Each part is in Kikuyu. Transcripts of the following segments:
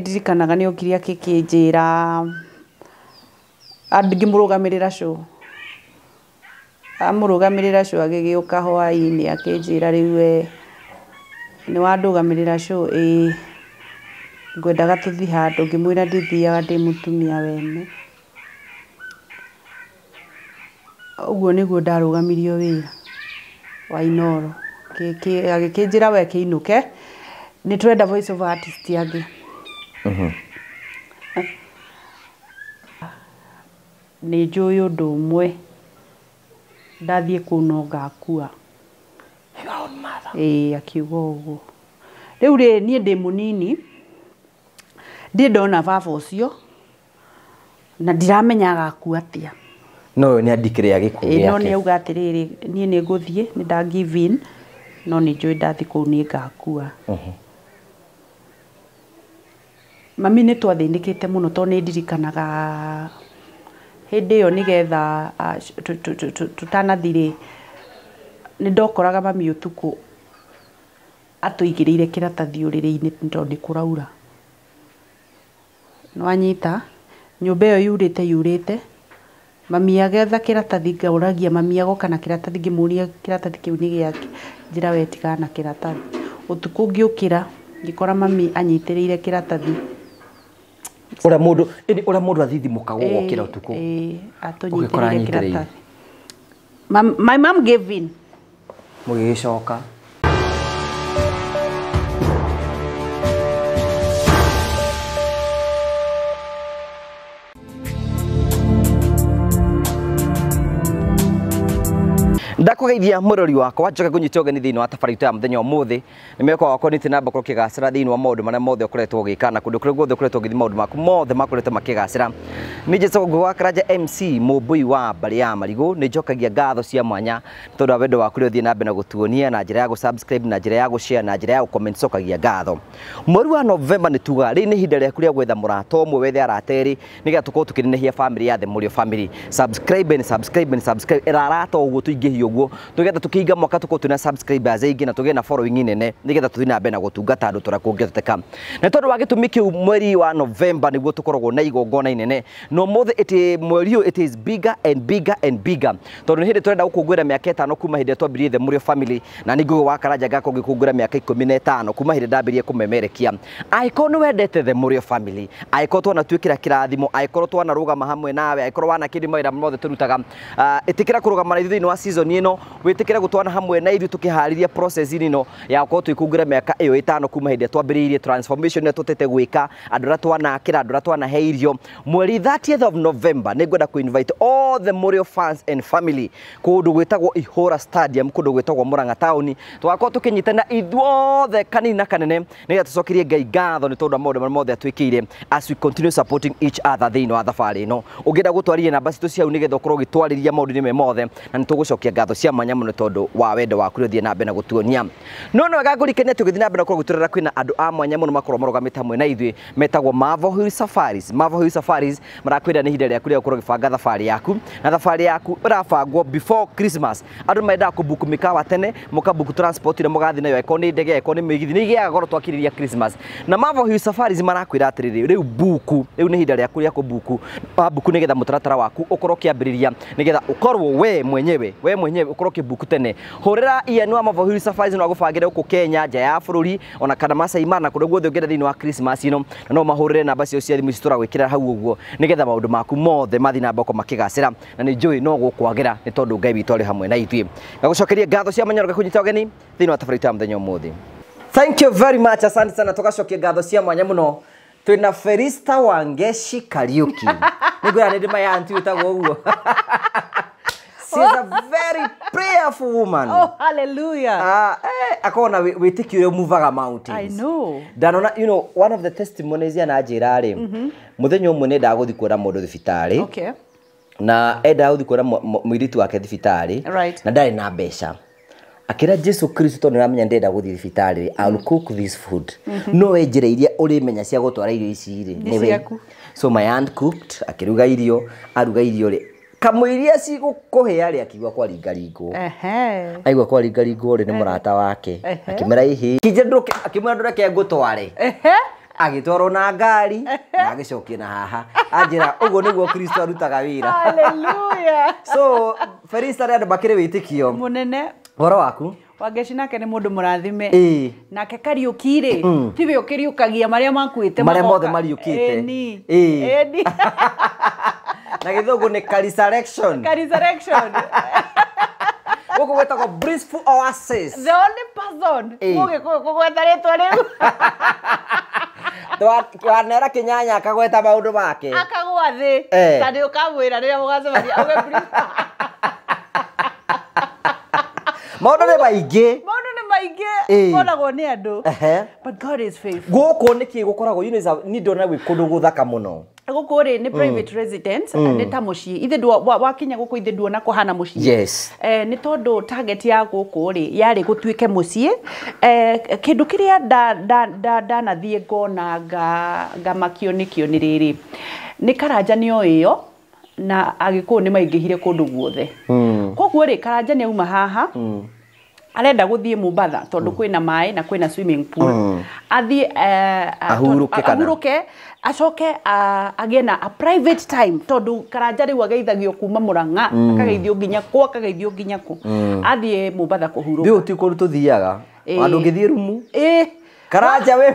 Ndirikanaga nĩ okire akĩkĩnjĩra ngĩmũrũgamĩrĩra show. Amũrũgamĩrĩra show agĩgĩũka hwaĩ-inĩ akĩnjĩra rĩu we nĩ wandũgamĩrĩra show ĩĩ ngwendaga tũthiĩ handũ, ngĩmwĩra ndithiaga ndĩ mũtumia wene. Ũguo nĩguo ndarũgamirio wĩra wa Inooro. Agĩkĩnjĩra we kĩinũke nĩ tũrenda voice over artist angĩ. Nĩ njũĩ ũndũ ũmwe ndathiĩ kũu no ngakua. Your own mother. Ĩĩ akiuga ũguo. Rĩu rĩ niĩ ndĩ mũnini ndirĩ ndona baba ũcio na ndiramenya agakua atĩa. No ũyũ nĩ andikĩrĩa gĩkuũ Ĩĩ no gĩake. nĩ auga atĩrĩrĩ niĩ nĩ ngũthiĩ nĩ nda give in no nĩ njũĩ ndathiĩ kũu nĩ ngakua. Mami nĩ twathĩnĩkĩte mũno tondũ nĩ ndirikanaga hĩndĩ ĩyo nĩgetha tũtanathiĩ rĩ nĩ ndokoraga mami ũtukũ atũigĩrĩire kĩratathi ũrĩrĩ-inĩ tondũ nĩ kũraura. Nĩ wanyita nyũmba ĩyo yurĩte yurĩte mami agĩetha kĩratathi ngaũragia mami agoka na kĩratathi ngĩmũria kĩratathi kĩu nĩ gĩake njĩra we tigana na kĩratathi. Ũtukũ ngĩũkĩra ngĩkora mami anyitĩrĩire kĩratathi. Ũrĩa mũndũ ĩni ũrĩa mũndũ athithimũka gũgokĩra ũtukũ. Ĩĩ Ũgĩkora atũnyitĩrĩire anyitĩrĩire. kĩratathi. My mom gave in. Mũgĩgĩcoka. Ndakũgeithia mũrori wakwa njoke ngũnyite ũgeni thĩinĩ wa tabarĩra itũ ya mũthenya ũmũthĩ nĩ meko wakwa nĩ namba ũkorwo ũkĩgacĩra thĩinĩ wa maũndũ marĩa mothe ũkoretwo ũgĩka na kũndũ kũrĩa guothe ũkoretwo ũgĩthiĩ maũndũ maku mothe makoretwo makĩgacĩra. Nĩ njĩtagwo Ngũgĩ wa Karanja MC mũmbũi wa mbarĩ ya marigũ. Nĩ njokagia ngatho cia mwanya nĩ tondũ wa wendo waku ũrĩa ũthiĩ na mbere na gũtuonia na njĩra ya gũ-subscribe na njĩra ya gũ-share na njĩra ya gũ-comment. Cokagia ngatho. Mweri wa November nĩ tuga rĩrĩ nĩ ihinda rĩaku rĩa gwetha mũrata ũmwe wethe arata erĩ nĩgetha tũkorwo tũkĩnenehia family ya The Mũrĩo Family. Subscribe and subscribe and subscribe. Ĩra arata ũguo tũingĩhie ũguo tũgetha tũkĩhinga mwaka tũkorwo twĩna subscribers aingĩ na tũgĩe na following nene nĩgetha tũthiĩ na mbere na gũtungata andũ tũrĩa kũngĩhoteka. Na tondũ wa gĩtũmi kĩu mweri wa November nĩguo tũkoragwo na igongona inene na ũmũthĩ ĩtĩ mweri ũyũ it is bigger and bigger and bigger tondũ nĩ hĩndĩ tũrenda gũkũngũĩra mĩaka 5 kuma hĩndĩ ĩrĩa twambirie The Mũrĩo Family na nĩ Ngũgĩ wa Karanja ngakorwo ngĩkũngũĩra mĩaka 15 kuma hĩndĩ ndambirie kũmemerekia. Angĩkorwo nĩ wendete The Mũrĩo Family, angĩkorwo twanatuĩkĩra kĩrathimo, angĩkorwo twanarũgama hamwe nawe, angĩkorwo wanakĩria mawĩra mothe tũrutaga, ĩtĩkĩra kũrũgama na ithuĩ thĩinĩ wa season ĩno, wĩtĩkĩre gũtwana hamwe na ithuĩ tũkĩharĩria process ĩno ya gũkorwo tũgĩkũngũĩra mĩaka ĩyo 5 kuma hĩndĩ ĩrĩa twambĩrĩirie transformation ĩrĩa tũtete gwĩka, andũ arĩa twanakĩra, andũ arĩa twanahe irio. Mweri 30th of November nĩ ngwenda kũ-invite all the Mũrĩo fans and family kũndũ gwĩtagwo Ihũra Stadium, kũndũ gwĩtagwo Murang'a Town. Tũgakorwo tũkĩnyitana ithuothe kanini na kanene nĩgetha tũcokerie Ngai ngatho nĩ tondũ wa maũndũ marĩa mothe atwĩkĩire as we continue supporting each other thĩinĩ wa thabarĩ ĩno. Ũngĩenda gũtwarĩria namba citũ cia hau nĩgetha ũkorwo ũgĩtwarĩria maũndũ-inĩ me mothe na nĩ tũgũcokia ngatho cia mwanya mũno tondũ wa wendo waku ũrĩa ũthiĩ na mbere na gũtuonia. No nĩ wega ngũririkanie tũgĩthiĩ na mbere na gũkorwo gũtũrera kwĩna andũ a mwanya mũno makorwo marũgamĩte hamwe na ithuĩ metagwo Marvel Hill Safaris. Marvel Hill Safaris marakwĩra nĩ ihinda rĩaku rĩa gũkorwo ũgĩbanga thabarĩ yaku na thabarĩ yaku ĩrabangwo before Christmas. Andũ mendaga kũbuku mĩkawa tene mũkabuku transport ĩrĩa mũgathiĩ nayo ĩkorwo nĩ ndege ĩkorwo nĩ mĩgithi nĩ igĩaga goro twakĩrĩria Christmas. Na Marvel Hill Safaris marakwĩra atĩrĩrĩ rĩu buku rĩu nĩ ihinda rĩaku rĩa kũbuku buku nĩgetha mũtaratara waku ũkorwo ũkĩambĩrĩria nĩgetha ũkorwo we mwenyewe ũkorwo ũkĩbuku tene. Hũrĩra Ian wa Marvel Hill Safaris no agũbangĩre gũkũ Kenya nja ya bũrũri ona kana Masai Mara na kũrĩa guothe ũngĩenda thĩinĩ wa Christmas ĩno na no mahũrĩre namba ciao cia thimũ ici tũragwĩkĩra hau ũguo nĩgetha maũndũ maku mothe mathiĩ na mbere makĩgacĩra na nĩ njũĩ no gũkwagĩra nĩ tondũ Ngai witũ arĩ hamwe na ithuĩ. Ngagũcokeria ngatho cia mwanya ngakũnyita ũgeni thĩinĩ wa tabarĩra ya mũthenya ũmũthĩ. Thank you very much, asante sana tũgacokia ngatho cia mwanya mũno. Twĩna Felista Wangeshi Kariuki. Nĩngwĩra nĩ ndĩ my auntie wĩtagwo ũguo. She's a very prayerful woman. Oh, hallelujah. Akorwo na wĩtĩkio ũrĩa ũmuvaga mountains. I know. Ndanona, you know, one of the testimonies yananjĩra rĩ, mũthenya ũmwe nĩ endaga gũthiĩ kuona mũndũ thibitarĩ. Okay. Na endaga gũthiĩ kuona mũirĩtu wake thibitarĩ. Right. Na ndarĩ na mbeca. Akĩra Jesu Kristo tondũ nĩaramenya ndĩrenda gũthiĩ thibitarĩ rĩ, I'll cook this food. No we njĩra iria ũrĩmenya cia gũtwara irio ici rĩ, Nĩ nĩwe. ciaku. So my aunt cooked, akĩruga irio, aruga irio rĩ, kamũiria cigũkũhĩa rĩ, akiigua kwaringaringwo. Aigua kwaringaringwo rĩ, nĩ mũrata wake. Akĩmwĩra ĩhĩ. Akĩmwĩra ndũreke ngũtware. Agĩtwarwo na ngari na agĩcokia na haha. Anjĩra ũguo nĩguo Kristo arutaga wĩra. Hallelujah. So Felista nĩ andũ makĩrĩ wĩtĩkio. Mũnene. Ũhoro waku? Wangeci nake nĩ mũndũ mũrathime. Ĩĩ. Nake Kariũki rĩ, tiwe ũkĩriũkagia marĩa makuĩte. Marĩa mothe mariũkĩte. Ĩni. Ĩĩ. Ĩni. Na gĩthũngũ nĩ resurrection. Resurrection. Gũkũ gwĩtagwo Blissful Oasis. The only person Ĩĩ. mũgĩkũyũ kũgweta rĩtwa rĩu. Wanera Kĩnyanya akagweta maũndũ make. Akagwa thĩ. Eh. Ta nĩ ũkamwĩra rĩrĩa mũgacemania auge Blissful. Maũndũ nĩ maingĩ. Maũndũ nĩ maingĩ Ĩĩ. monagwo nĩ andũ. Ehe. But God is faithful. Gũkũ nĩkĩ gũkoragwo ni ndona gwĩ kũndũ gũthaka mũno. Gũkũ rĩ nĩ private residence, nĩ ta mũciĩ. Ithe wakinya gũkũ ithe nduona kũhana mũciĩ. Yes. Nĩ tondũ target ya gũkũ rĩ yarĩ gũtuĩke mũciĩ. Kĩndũ kĩrĩa ndanathiĩ ngona ngamakio nĩkĩo nĩ rĩrĩ. Nĩ Karanja nĩ oĩ ĩyo na Agĩkũyũ nĩ maingĩhire kũndũ guothe. Koguo rĩ Karanja nĩ auma haha. Arenda gũthiĩ Mombatha tondũ kwĩna maĩ na kwĩna swimming pool. Athiĩ Ahurũke kana? ahurũke acoke agĩe na a private time tondũ Karanja rĩu ageithagio kuma Murang'a akageithio nginya kũ akageithio nginya kũ. Athiĩ Mombatha kũhurũka. Rĩu ti kũndũ tũthiaga. Ĩĩ. Andũ ũngĩthiĩ rumu. Ĩĩ. Karanja we.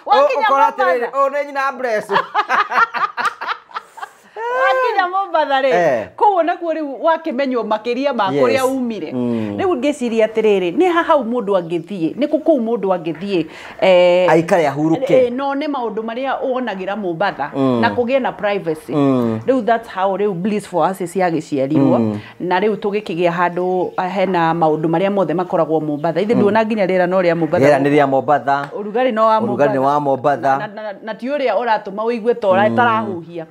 Wakinya Ũkora atĩrĩrĩ, Mombatha. ũyũ nĩ nyina Bless. Wakinya Mombatha rĩ, kũu onakuo rĩu wakĩmenywo makĩria ma Yes. kũrĩa umire. Rĩu ngĩciria atĩrĩrĩ, nĩ ha hau mũndũ angĩthiĩ, nĩ kũ kũu mũndũ angĩthiĩ, Aikare ahurũke. No nĩ maũndũ marĩa wonagĩra Mombatha na kũgĩe na privacy. Rĩu that's how rĩu Blissful Oasis yagĩciarirwo na rĩu tũgĩkĩgĩa handũ hena maũndũ marĩa mothe makoragwo Mombatha. Ithe nduona nginya rĩera no rĩa Mombatha. Rĩera nĩ rĩa Mombatha. Ũrugarĩ no wa Ũrugarĩ nĩ wa Mombatha. Na ti ũrĩa ũratũma ũigue ta ũtarahuhia.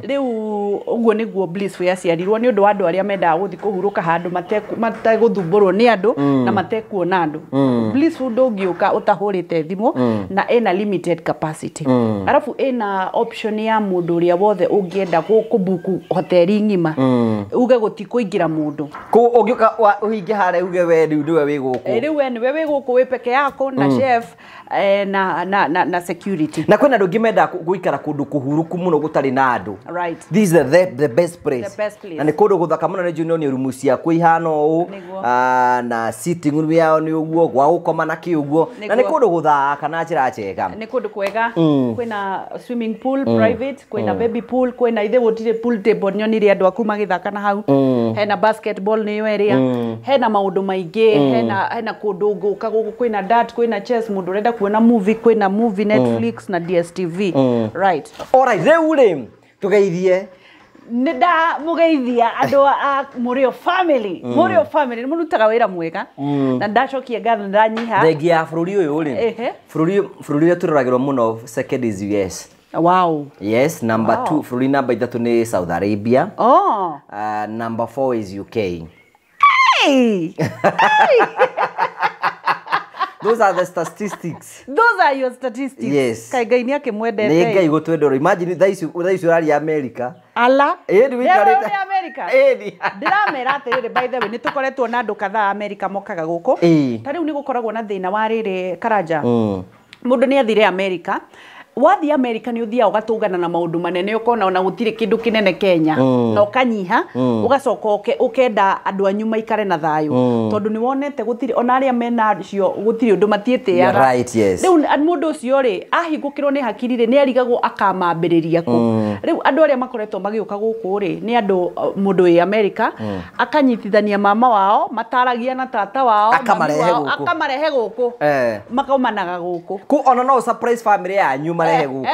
Rĩu ũguo nĩguo Blissful yaciarirwo nĩ ũndũ wa andũ arĩa mendaga gũthiĩ kũhurũka handũ mategũthumbũrwo nĩ andũ na matekuona andũ. Blissful ndũngĩũka ũtahũrĩte thimũ na ĩna limited capacity. Arabu ĩna option ya mũndũ ũrĩa wothe ũngĩenda kũbuku hoteli ng'ima. Uge gũtikũingĩra mũndũ. Kũ ũngĩũka ũhinge harĩa uge we rĩu nĩwe wĩ gũkũ. Rĩu we nĩwe wĩ gũkũ wĩ peke yako na chef na security. Na kwĩna andũ angĩ mendaga gũikara kũndũ kũhurũku mũno gũtarĩ na andũ. Right. This is the best place. The best place. Na nĩ kũndũ gũthaka mũno nĩ njũĩ nĩ rumu ciaku ihana ũũ. Nĩguo. Na sitting room yao nĩ ũguo, gwa gũkoma na kĩ ũguo. Na nĩ Nĩguo. kũndũ gũthaka na njĩra njega. Nĩ kũndũ kwega. Kwĩna swimming pool private, kwĩna baby pool, kwĩna ithe gũtirĩ pool table nyonire andũ aku magĩthaka na hau. Hena basketball nĩyo ĩrĩa. Hena maũndũ maingĩ, hena kũndũ ũngũka gũkũ kwĩna dart, kwĩna chess, mũndũ ũrenda kuona movie, kwĩna movie Netflix na DSTV. Right. Alright, rĩu rĩ tũgeithie. Nĩ ndamũgeithia andũ a Mũrĩo family. Mũrĩo family nĩ mũrutaga wĩra mwega na ndacokia ngatho nĩ ndanyiha. Thengia ya bũrũri ũyũ rĩ, Ehe. bũrũri ũrĩa tũroragĩrwo mũno second is US. Wow. Yes, number Wow. 2 bũrũri namba 3 nĩ Saudi Arabia. Oh. Number 4 is UK. Hey! Those are the statistics. Those are your statistics. Yes. Kaĩ Ngai nĩ akĩmwendete. Nĩ Ngai gũtwendora. Imagine thaa ici ũraria America. Ala. Ĩĩ, nĩ wĩikarĩte. Ndĩrona America. Ĩĩ. Ndĩramera atĩrĩrĩ, by the way, nĩ tũkoretwo na andũ kadhaa America mokaga gũkũ. Ĩĩ. Ta rĩu nĩ gũkoragwo na thĩna wa rĩrĩ Karanja. Mũndũ nĩ athire America. Wathiĩ America nĩ ũthiaga ũgatũngana na maũndũ manene ũkona ona gũtirĩ kĩndũ kĩnene Kenya na ũkanyiha ũgacoka ũkenda andũ anyu maikare na thayũ tondũ nĩ wonete gũtirĩ ona arĩa mena acio gũtirĩ ũndũ matiĩtĩaga. Yeah, right, yes. Rĩu mũndũ ũcio rĩ ahingũkĩrwo nĩ hakiri rĩ nĩ arigagwo akamambĩrĩria kũ. Rĩu andũ arĩa makoretwo magĩũka gũkũ rĩ nĩ andũ mũndũ wĩ America akanyitithania mama wao mataragia na tata wao Akamarehe mami wao, gũkũ. akamarehe gũkũ makaumanaga gũkũ. Kũ ona no surprise family yanyu marehe gũkũ.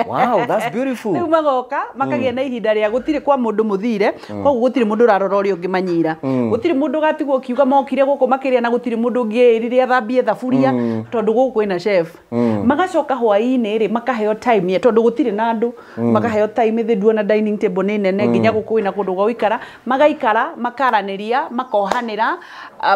Wow, that's beautiful. Rĩu magoka makagĩa na ihinda rĩa gũtirĩ kwa mũndũ mũthire koguo gũtirĩ mũndũ ũrarora ũrĩa ũngĩ manyira gũtirĩ mũndũ ũgatigwo ũkiuga mokire gũkũ makĩrĩa na gũtirĩ mũndũ ũngĩĩrire athambie thaburia tondũ gũkũ kwĩna chef. Magacoka hwaĩ-inĩ rĩ makaheo time tondũ gũtirĩ na andũ makaheo time thĩ nduona dining table nĩ nene nginya gũkũ kwĩna kũndũ gwa gũikara magaikara makaranĩria makohanĩra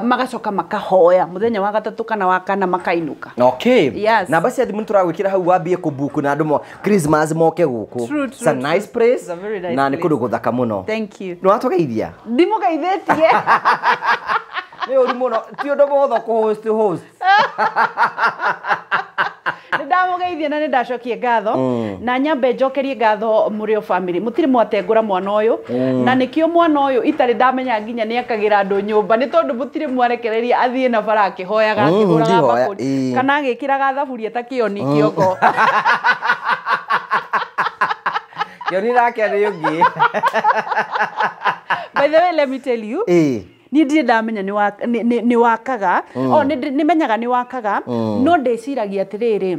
magacoka makahoya mũthenya wa gatatũ kana wa kana makainũka. Okay. Yes. Namba cia thimũ nĩtũragwĩkĩra hau wambie kũbuku na andũ mo Christmas moke gũkũ. True, true, It's a nice place. It's a very nice na nĩ place. kũndũ gũthaka mũno. Thank you. Nĩ watũgeithia? Ndimũgeithĩtie. Nĩ ũru mũno. Ti ũndũ mũhũthũ kũ host host. Nĩ ndamũgeithia na nĩ ndacokie ngatho na nyambe njokerie ngatho mũrĩ o family mũtirĩ mwatengũra mwana ũyũ na nĩkĩo mwana ũyũ itarĩ ndamenya nginya nĩ akagĩra andũ nyũmba nĩ tondũ mũtirĩ mwarekereria athiĩ na bara akĩhoyaga akĩgũraga ndihoya, mbakũri ĩĩ. kana agĩkĩraga thaburia ta kĩoni kĩongo. Kĩoni nake nĩ ũngĩ. By the way, let me tell you, niĩ ndirĩ ndamenya nĩ wakaga o nĩ menyaga nĩ wakaga no ndĩciragia atĩrĩrĩ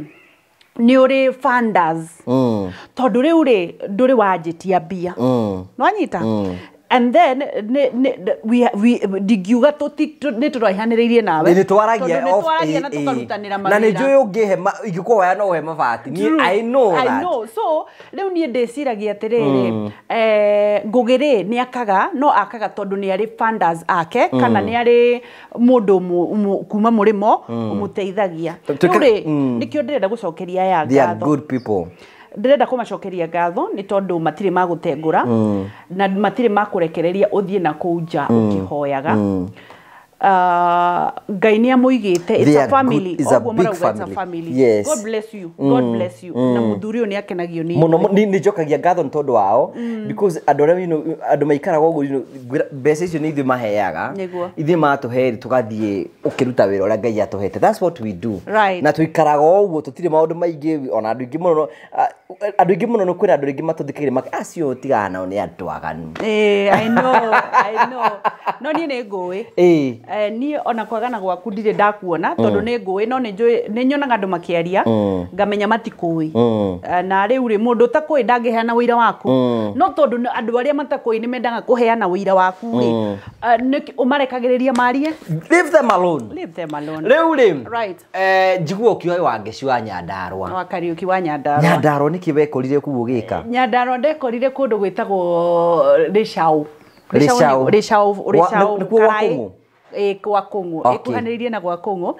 nĩ ũrĩ funders tondũ rĩu rĩ ndũrĩ wanjĩtia mbia nwanyita and then ndingiuga nĩ tũraihanĩrĩirie nawe Nĩ twaragia tondũ nĩ twaragia na tũkarutanĩra na nĩ mawĩra. njũĩ ũngĩhe ingĩkũhoya no ũhe mabati. Niĩ True. I know I that. know. So rĩu niĩ ndĩciragia atĩrĩrĩ Ngũgĩ rĩ nĩ akaga no akaga tondũ nĩ arĩ funders ake kana nĩ arĩ mũndũ kuma mũrĩmo ũmũteithagia. Rĩu rĩ nĩkĩo ndĩrenda gũcokeria aya They are ngatho. good people. Ndĩrenda kũmacokeria ngatho nĩ tondũ matirĩ magũtengũra na matirĩ makũrekereria ũthiĩ na kũu nja ũkĩhoyaga. Ngai nĩ amũigĩte. It's They a are family. good- it's a Ũguo big marauga it's a family. family. Yes. God bless you. God bless you. Na mũthuri ũyũ nĩ akenagio nĩ Mũno ithuĩ. nĩ njokagia ngatho nĩ tondũ wao because andũ arĩa andũ maikaraga ũguo ngwĩra, mbeca icio nĩ ithuĩ maheaga. Nĩguo. Ithuĩ matũhe rĩ tũgathiĩ ũkĩruta wĩra ũrĩa Ngai atũhete. That's what we do. Right. Na tũikaraga o ũguo tũtirĩ maũndũ maingĩ ona andũ aingĩ mũno andũ aingĩ mũno nĩ kwĩna andũ aingĩ matũthikĩrĩria maki acio tigana nao nĩ andũ aganu. I know, I know. No niĩ nĩ ngũĩ. Niĩ ona kwagana gwaku ndirĩ ndakuona tondũ nĩ ngũĩ no nĩ njũĩ nĩ nyonaga andũ makĩaria ngamenya matikũĩ. Na rĩu rĩ mũndũ ũtakũĩ ndangĩheana ũira waku no tondũ andũ arĩa matakũĩ nĩ mendaga kũheana ũira waku rĩ ũmarekagĩrĩria marie. Leave them alone. Leave them alone. Rĩu rĩ Right. Njiguo ũkiuga wa Ngeci wa Nyandarua. Wa Kariũki wa Nyandarua. Nyandarua nĩkĩ wekorire kũu ũgĩka? Nyandarua ndekorire kũndũ gwĩtagwo Rĩcaũ. Rĩcaũ. Rĩcaũ Rĩcaũ Nĩkuo gwa Karaĩ. Kũng'ũ? Ĩĩ gwa Kũng'ũ. Okay. Ĩkuhanĩrĩirie na gwa Kũng'ũ.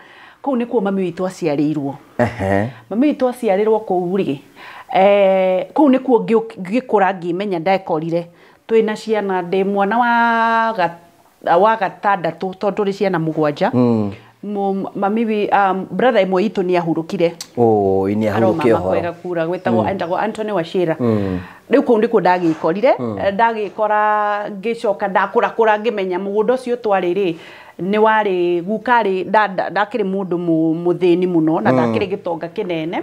Kũu nĩkuo mami witũ aciarĩirwo. Ehe. Mami witũ aciarĩrwo kũu rĩ kũu nĩkuo ngĩkũra ngĩmenya ndekorire twĩna ciana ndĩ mwana wa gatandatũ tondũ tũrĩ ciana mũgwanja. Mami brother ĩmwe itũ nĩ ahurũkire. Ũĩ nĩ ahurũke Aroma ũhoro. kwega kura gwĩtagwo endagwo Anthony Wachira. Rĩu kũu nĩkuo ndagĩkorire ndagĩkora ngĩcoka ndakũrakũra ngĩmenya mũgũnda ũcio twarĩ rĩ nĩ warĩ guka rĩ ndakĩrĩ mũndũ mũthĩni mũno na ndakĩrĩ gĩtonga kĩnene.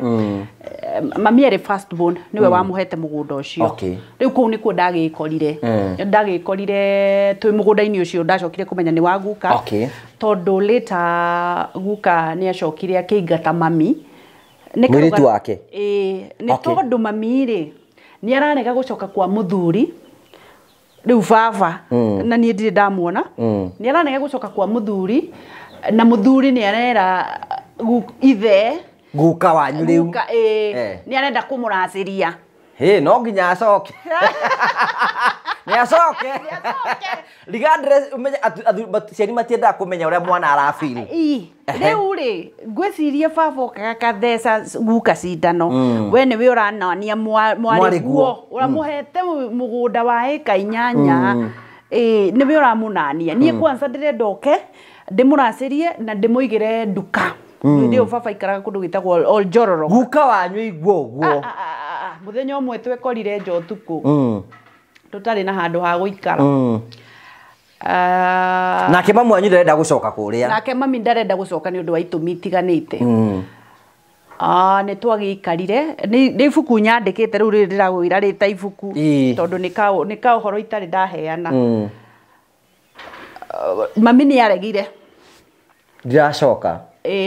Mami arĩ first born nĩwe wamũhete mũgũnda ũcio. Okay. Rĩu kũu nĩkuo ndagĩkorire ndagĩkorire twĩ mũgũnda-inĩ ũcio ndacokire kũmenya nĩ wa guka. Okay. Tondũ later guka nĩ acokire akĩingata mami. Nĩ Mũirĩtu wake? Ĩĩ nĩ Okay. tondũ mami rĩ nĩ ararega gũcoka kwa mũthuri rĩu baba na niĩ ndirĩ ndamuona nĩ ararega gũcoka kwa mũthuri na mũthuri nĩ arera ithe Guka wanyu rĩu. guka ĩĩ nĩ arenda kũmũracĩria. Hĩ no nginya acoke. Nĩ acoke. Regardless ũmenye ciani matiendaga kũmenya ũrĩa mwana arafeel. Ii, rĩu rĩ ngwĩciria baba okaga katheca guka cindano we nĩwe ũranania mwarĩguo ũramũhete mũgũnda wa ĩka 8 ĩĩ nĩwe ũramũnania niĩ kwanza ndĩrenda oke ndĩmũracĩrie na ndĩmũigĩre nduka hĩndĩ ĩyo baba aikaraga kũndũ gwĩtagwo Oljororo. Guka wanyu igua ũguo. Mũthenya ũmwe twekorire nja ũtukũ tũtarĩ na handũ ha gũikara. Nake mamu wanyu ndarenda gũcoka kũrĩa. Nake mami ndarenda gũcoka nĩ ũndũ wa itũmi itiganĩte. Nĩ twagĩikarire nĩ ibuku nyandĩkĩte rĩu rĩrĩ ndĩragwĩra rĩ ta ibuku tondũ nĩ ka ũhoro itarĩ ndaheana. Mami nĩ aregire. Ndiracoka.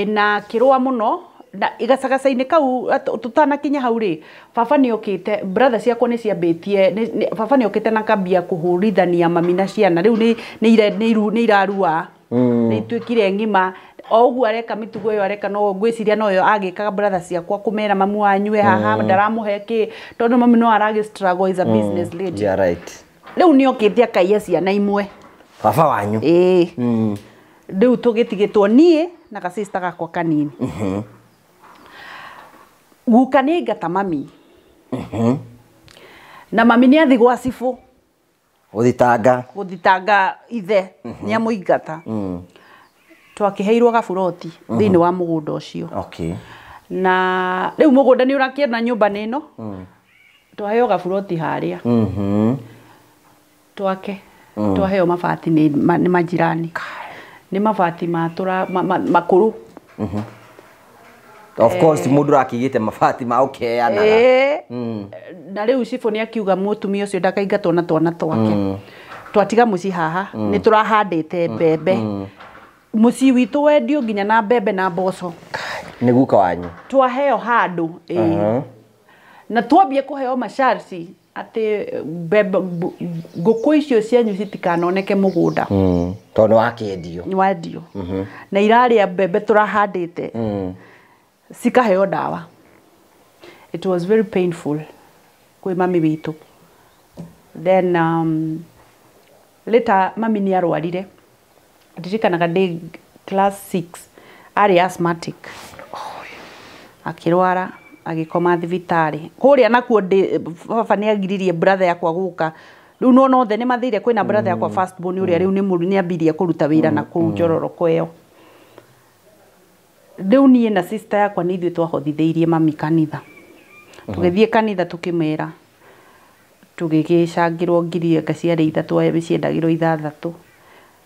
Na kĩrũa mũno na gacagaca-inĩ kau tũtanakinya hau rĩ baba nĩ okĩte brother ciakwa nĩ ciambĩtie baba nĩ okĩte na kambia kũhũrithania mami na ciana rĩu nĩ irarua nĩ ituĩkire ng'ima o ũguo areka mĩtugo ĩyo areka no ngwĩciria noyo agĩkaga brother ciakwa kũmera mamu wanyu e haha ndaramũhe kĩ tondũ mami no aragĩ struggle is a business lady. Yeah, right. Rĩu nĩ okĩte akaiya ciana imwe baba wanyu. Ĩĩ rĩu tũgĩtigĩtwo niĩ na gacista gakwa kanini. Guka nĩ aingata mami na mami nĩ athi gwa cibũ gũthitanga ithe nĩ amũingata. Twakĩheirwo gaburoti thĩinĩ wa mũgũnda ũcio. Okay. Na rĩu mũgũnda nĩ ũrakĩona nyũmba nĩ ĩno. Twaheo gaburoti harĩa. Twake. Twaheo mabati nĩ majirani. Nĩ mabati matũra makũrũ. Of course mũndũ ũrakĩigĩte mabati ma ũkeanaga. Na rĩu cibũ nĩ akiuga mũtumia ũcio ndakaingatwo na twana twake. Twatiga mũciĩ haha nĩ tũrahandĩte mbembe. Mũciĩ witũ wendio nginya na mbembe na mboco. Nĩ guka wanyu. Twaheo handũ. Na twambie kũheo masharti atĩ mbembe ngũkũ icio cianyu citikanoneke mũgũnda. Tondũ nĩ wakĩendio. Nĩ wendio. Na irarĩa mbembe tũrahandĩte. Cikaheo ndawa. It was very painful kwĩ mami witũ. Then later mami nĩ arwarire. Ndirikanaga ndĩ class 6 arĩ asthmatic. Akĩrwara agĩkoma thibitarĩ. Kũrĩa nakuo baba nĩ agiririe brother yakwa gũka. Rĩu nona othe nĩ mathire kwĩna brother yakwa first born ũrĩa rĩu nĩ ambirie kũruta wĩra na kũu njororoko ĩyo. Rĩu niĩ na sister yakwa nĩ ithuĩ twahothithĩirie mami kanitha. Tũgĩthiĩ kanitha tũkĩmera. Tũgĩgĩcangĩrwo ngiri anga ciarĩ 3 ciendagĩrwo 6.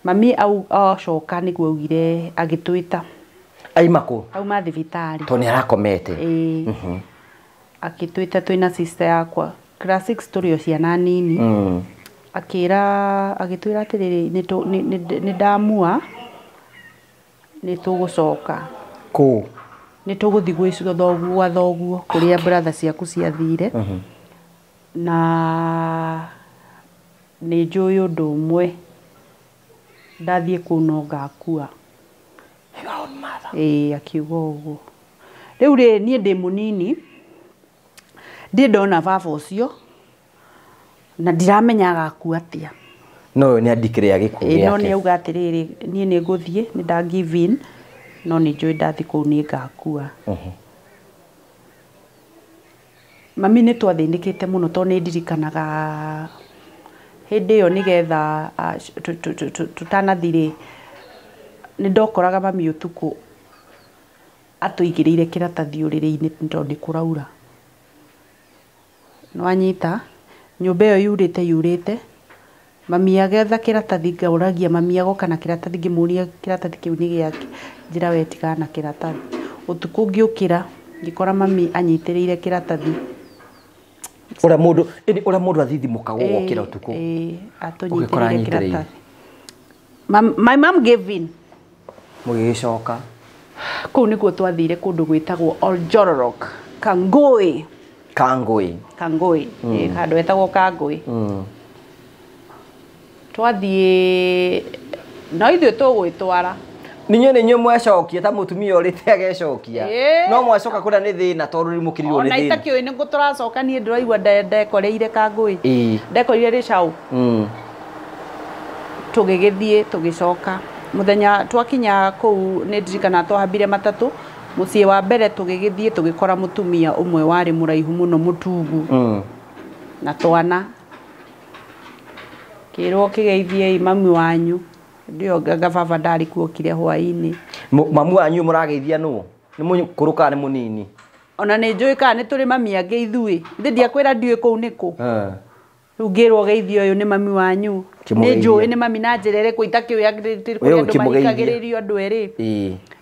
Mami acoka nĩguo augire agĩtwĩta. Aima kũ? Auma thibitarĩ. Tondũ nĩ arakomete. Akĩtwĩta twĩna sister yakwa. Class 6 tũrĩ o ciana nini. Akĩra agĩtwĩra atĩrĩrĩ nĩ ndamua nĩ tũgũcoka. Kũ? Nĩ tũgũthiĩ gwĩ thoguo gwa thoguo kũrĩa brother ciaku ciathire. Na nĩ njũĩ ũndũ ũmwe ndathiĩ kũu no ngakua. Akiuga ũguo. Rĩu rĩ niĩ ndĩ mũnini ndirĩ ndona baba ũcio na ndiramenya agakua atĩa. No nĩ andikĩrĩa gĩkuũ gĩake. No nĩ auga atĩrĩrĩ niĩ nĩ ngũthiĩ nĩ nda give in no nĩ njũĩ ndathiĩ kũu nĩ ngakua. Mami nĩ twathĩnĩkĩte mũno tondũ nĩ ndirikanaga hĩndĩ ĩyo nĩgetha tũtanathirĩ nĩ ndokoraga mami ũtukũ atũigĩrĩire kĩratathi ũrĩrĩ-inĩ tondũ nĩ kũraura. Nĩwanyita nyũmba ĩyo yurĩte yurĩte mami agetha kĩratathi ngaũragia mami agoka na kĩratathi ngĩmũria kĩratathi kĩu nĩ gĩake njĩra we tigana na kĩratathi. Ũtukũ ngĩũkĩra ngĩkora mami anyitĩrĩire kĩratathi. Ũrĩa mũndũ ũrĩa mũndũ athithimũka gũgokĩra ũtukũ. Atũnyitĩrĩire kĩratathi. My mom gave in. Mũgĩgĩcoka. Kũu nĩkuo twathire kũndũ gwĩtagwo Oljororok, Kangoi. Kangoi. Kangoi. Handũ hetagwo Kangoi. Twathiĩ no ithuĩ tũgwĩtwara. Ninyo nĩ inyuĩ mwecokia ta mũtumia ũrĩte agecokia. No mwacoka kũrĩa nĩ thĩna tondũ rĩu mũkĩrirwo nĩ thĩna. Ona itakĩũĩ nĩkũ tũracoka niĩ ndĩraigua ndekoreire Kangoi. Ndekorire Rĩcaũ. Tũgĩgĩthiĩ tũgĩcoka. Mũthenya twakinya kũu nĩ ndirikana twahambire matatũ. Mũciĩ wa mbere tũgĩgĩthiĩ tũgĩkora mũtumia ũmwe warĩ mũraihu mũno mũtungu. Na twana. Kĩrwo kĩgeithiei mami wanyu. Ndio anga baba ndarĩ kuo okire hwaĩ-inĩ. Mamu wanyu mũrageithia nũ? Nĩ mũkũrũ kana nĩ mũnini? Ona nĩ njũĩ kana nĩ tũrĩ mami angĩ ithuĩ. Ithe ndiakwĩra ndiũĩ kũu nĩ kũ. Rĩu ngĩrwo geithio ũyũ nĩ mami wanyu. Nĩ njũĩ nĩ mami na njĩra ĩrĩkũ itakĩũĩ kũrĩa andũ mahikagĩrĩrio andũ erĩ.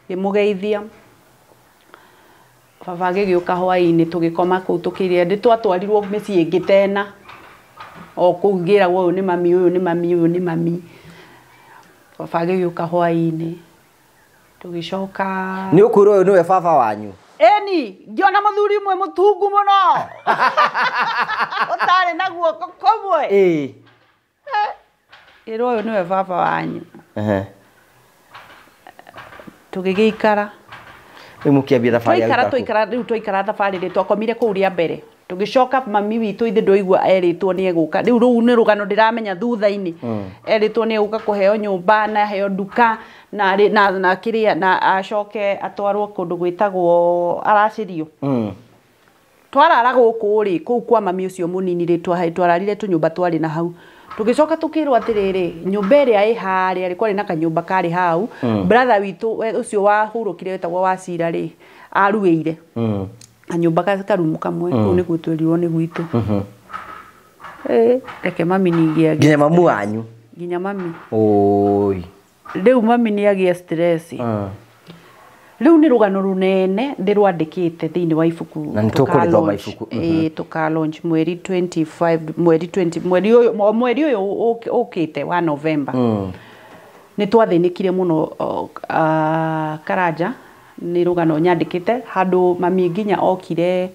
Ngĩmũgeithia. Baba agĩgĩũka hwaĩ-inĩ tũgĩkoma kũu tũkĩrĩa. Nĩ twatwarirwo mĩciĩ ĩngĩ tena. O kũu ngĩragwo ũyũ nĩ mami, ũyũ nĩ mami, ũyũ nĩ mami. Baba agĩgĩũka hwaĩ-inĩ. Tũgĩcoka. Nĩ ũkwĩrwo ũyũ nĩwe baba wanyu? Ĩni, ngĩona mũthuri ũmwe mũtungu mũno. Ũtarĩ na guoko kũmwe. Ĩrwo ũyũ nĩwe baba wanyu. Tũgĩgĩikara. Rĩu mũkĩambia thabarĩ ya gũikara kũu. Rĩu twaikara thabarĩ rĩ twakomire kũu rĩa mbere. Tũgĩcoka mami witũ ithe ndwaigua erĩtwo nĩ egũka. Rĩu rũu nĩ rũgano ndĩramenya thutha-inĩ. Erĩtwo nĩ egũka kũheo nyũmba na aheo nduka na na kĩrĩa na acoke atwarwo kũndũ gwĩtagwo aracĩrio. Twarara gũkũ rĩ kũu kwa mami ũcio mũnini rĩ twararire tũnyũmba twarĩ na hau. Tũgĩcoka tũkĩrwo atĩrĩrĩ nyũmba ĩrĩa ĩ harĩa rĩ kwarĩ na kanyũmba karĩ hau. Brother witũ ũcio wahurũkire wetagwo Wacira rĩ Aruĩire kanyũmba karumu kamwe kũu nĩguo twerirwo nĩ gwitũ. Reke mami ningĩ agĩe nginya mamu wanyu nginya mami. Oi. Rĩu mami nĩ agĩa stress. Rĩu nĩ rũgano rũnene ndĩrwandĩkĩte thĩinĩ wa ibuku. Na nĩ tũkũrĩthoma ibuku. Tũka launch mweri 25, mweri 20, mweri ũyũ, mweri ũyũ ũkĩte wa November. Nĩ twathĩnĩkire mũno Karanja nĩ rũgano nyandĩkĩte handũ mami nginya okire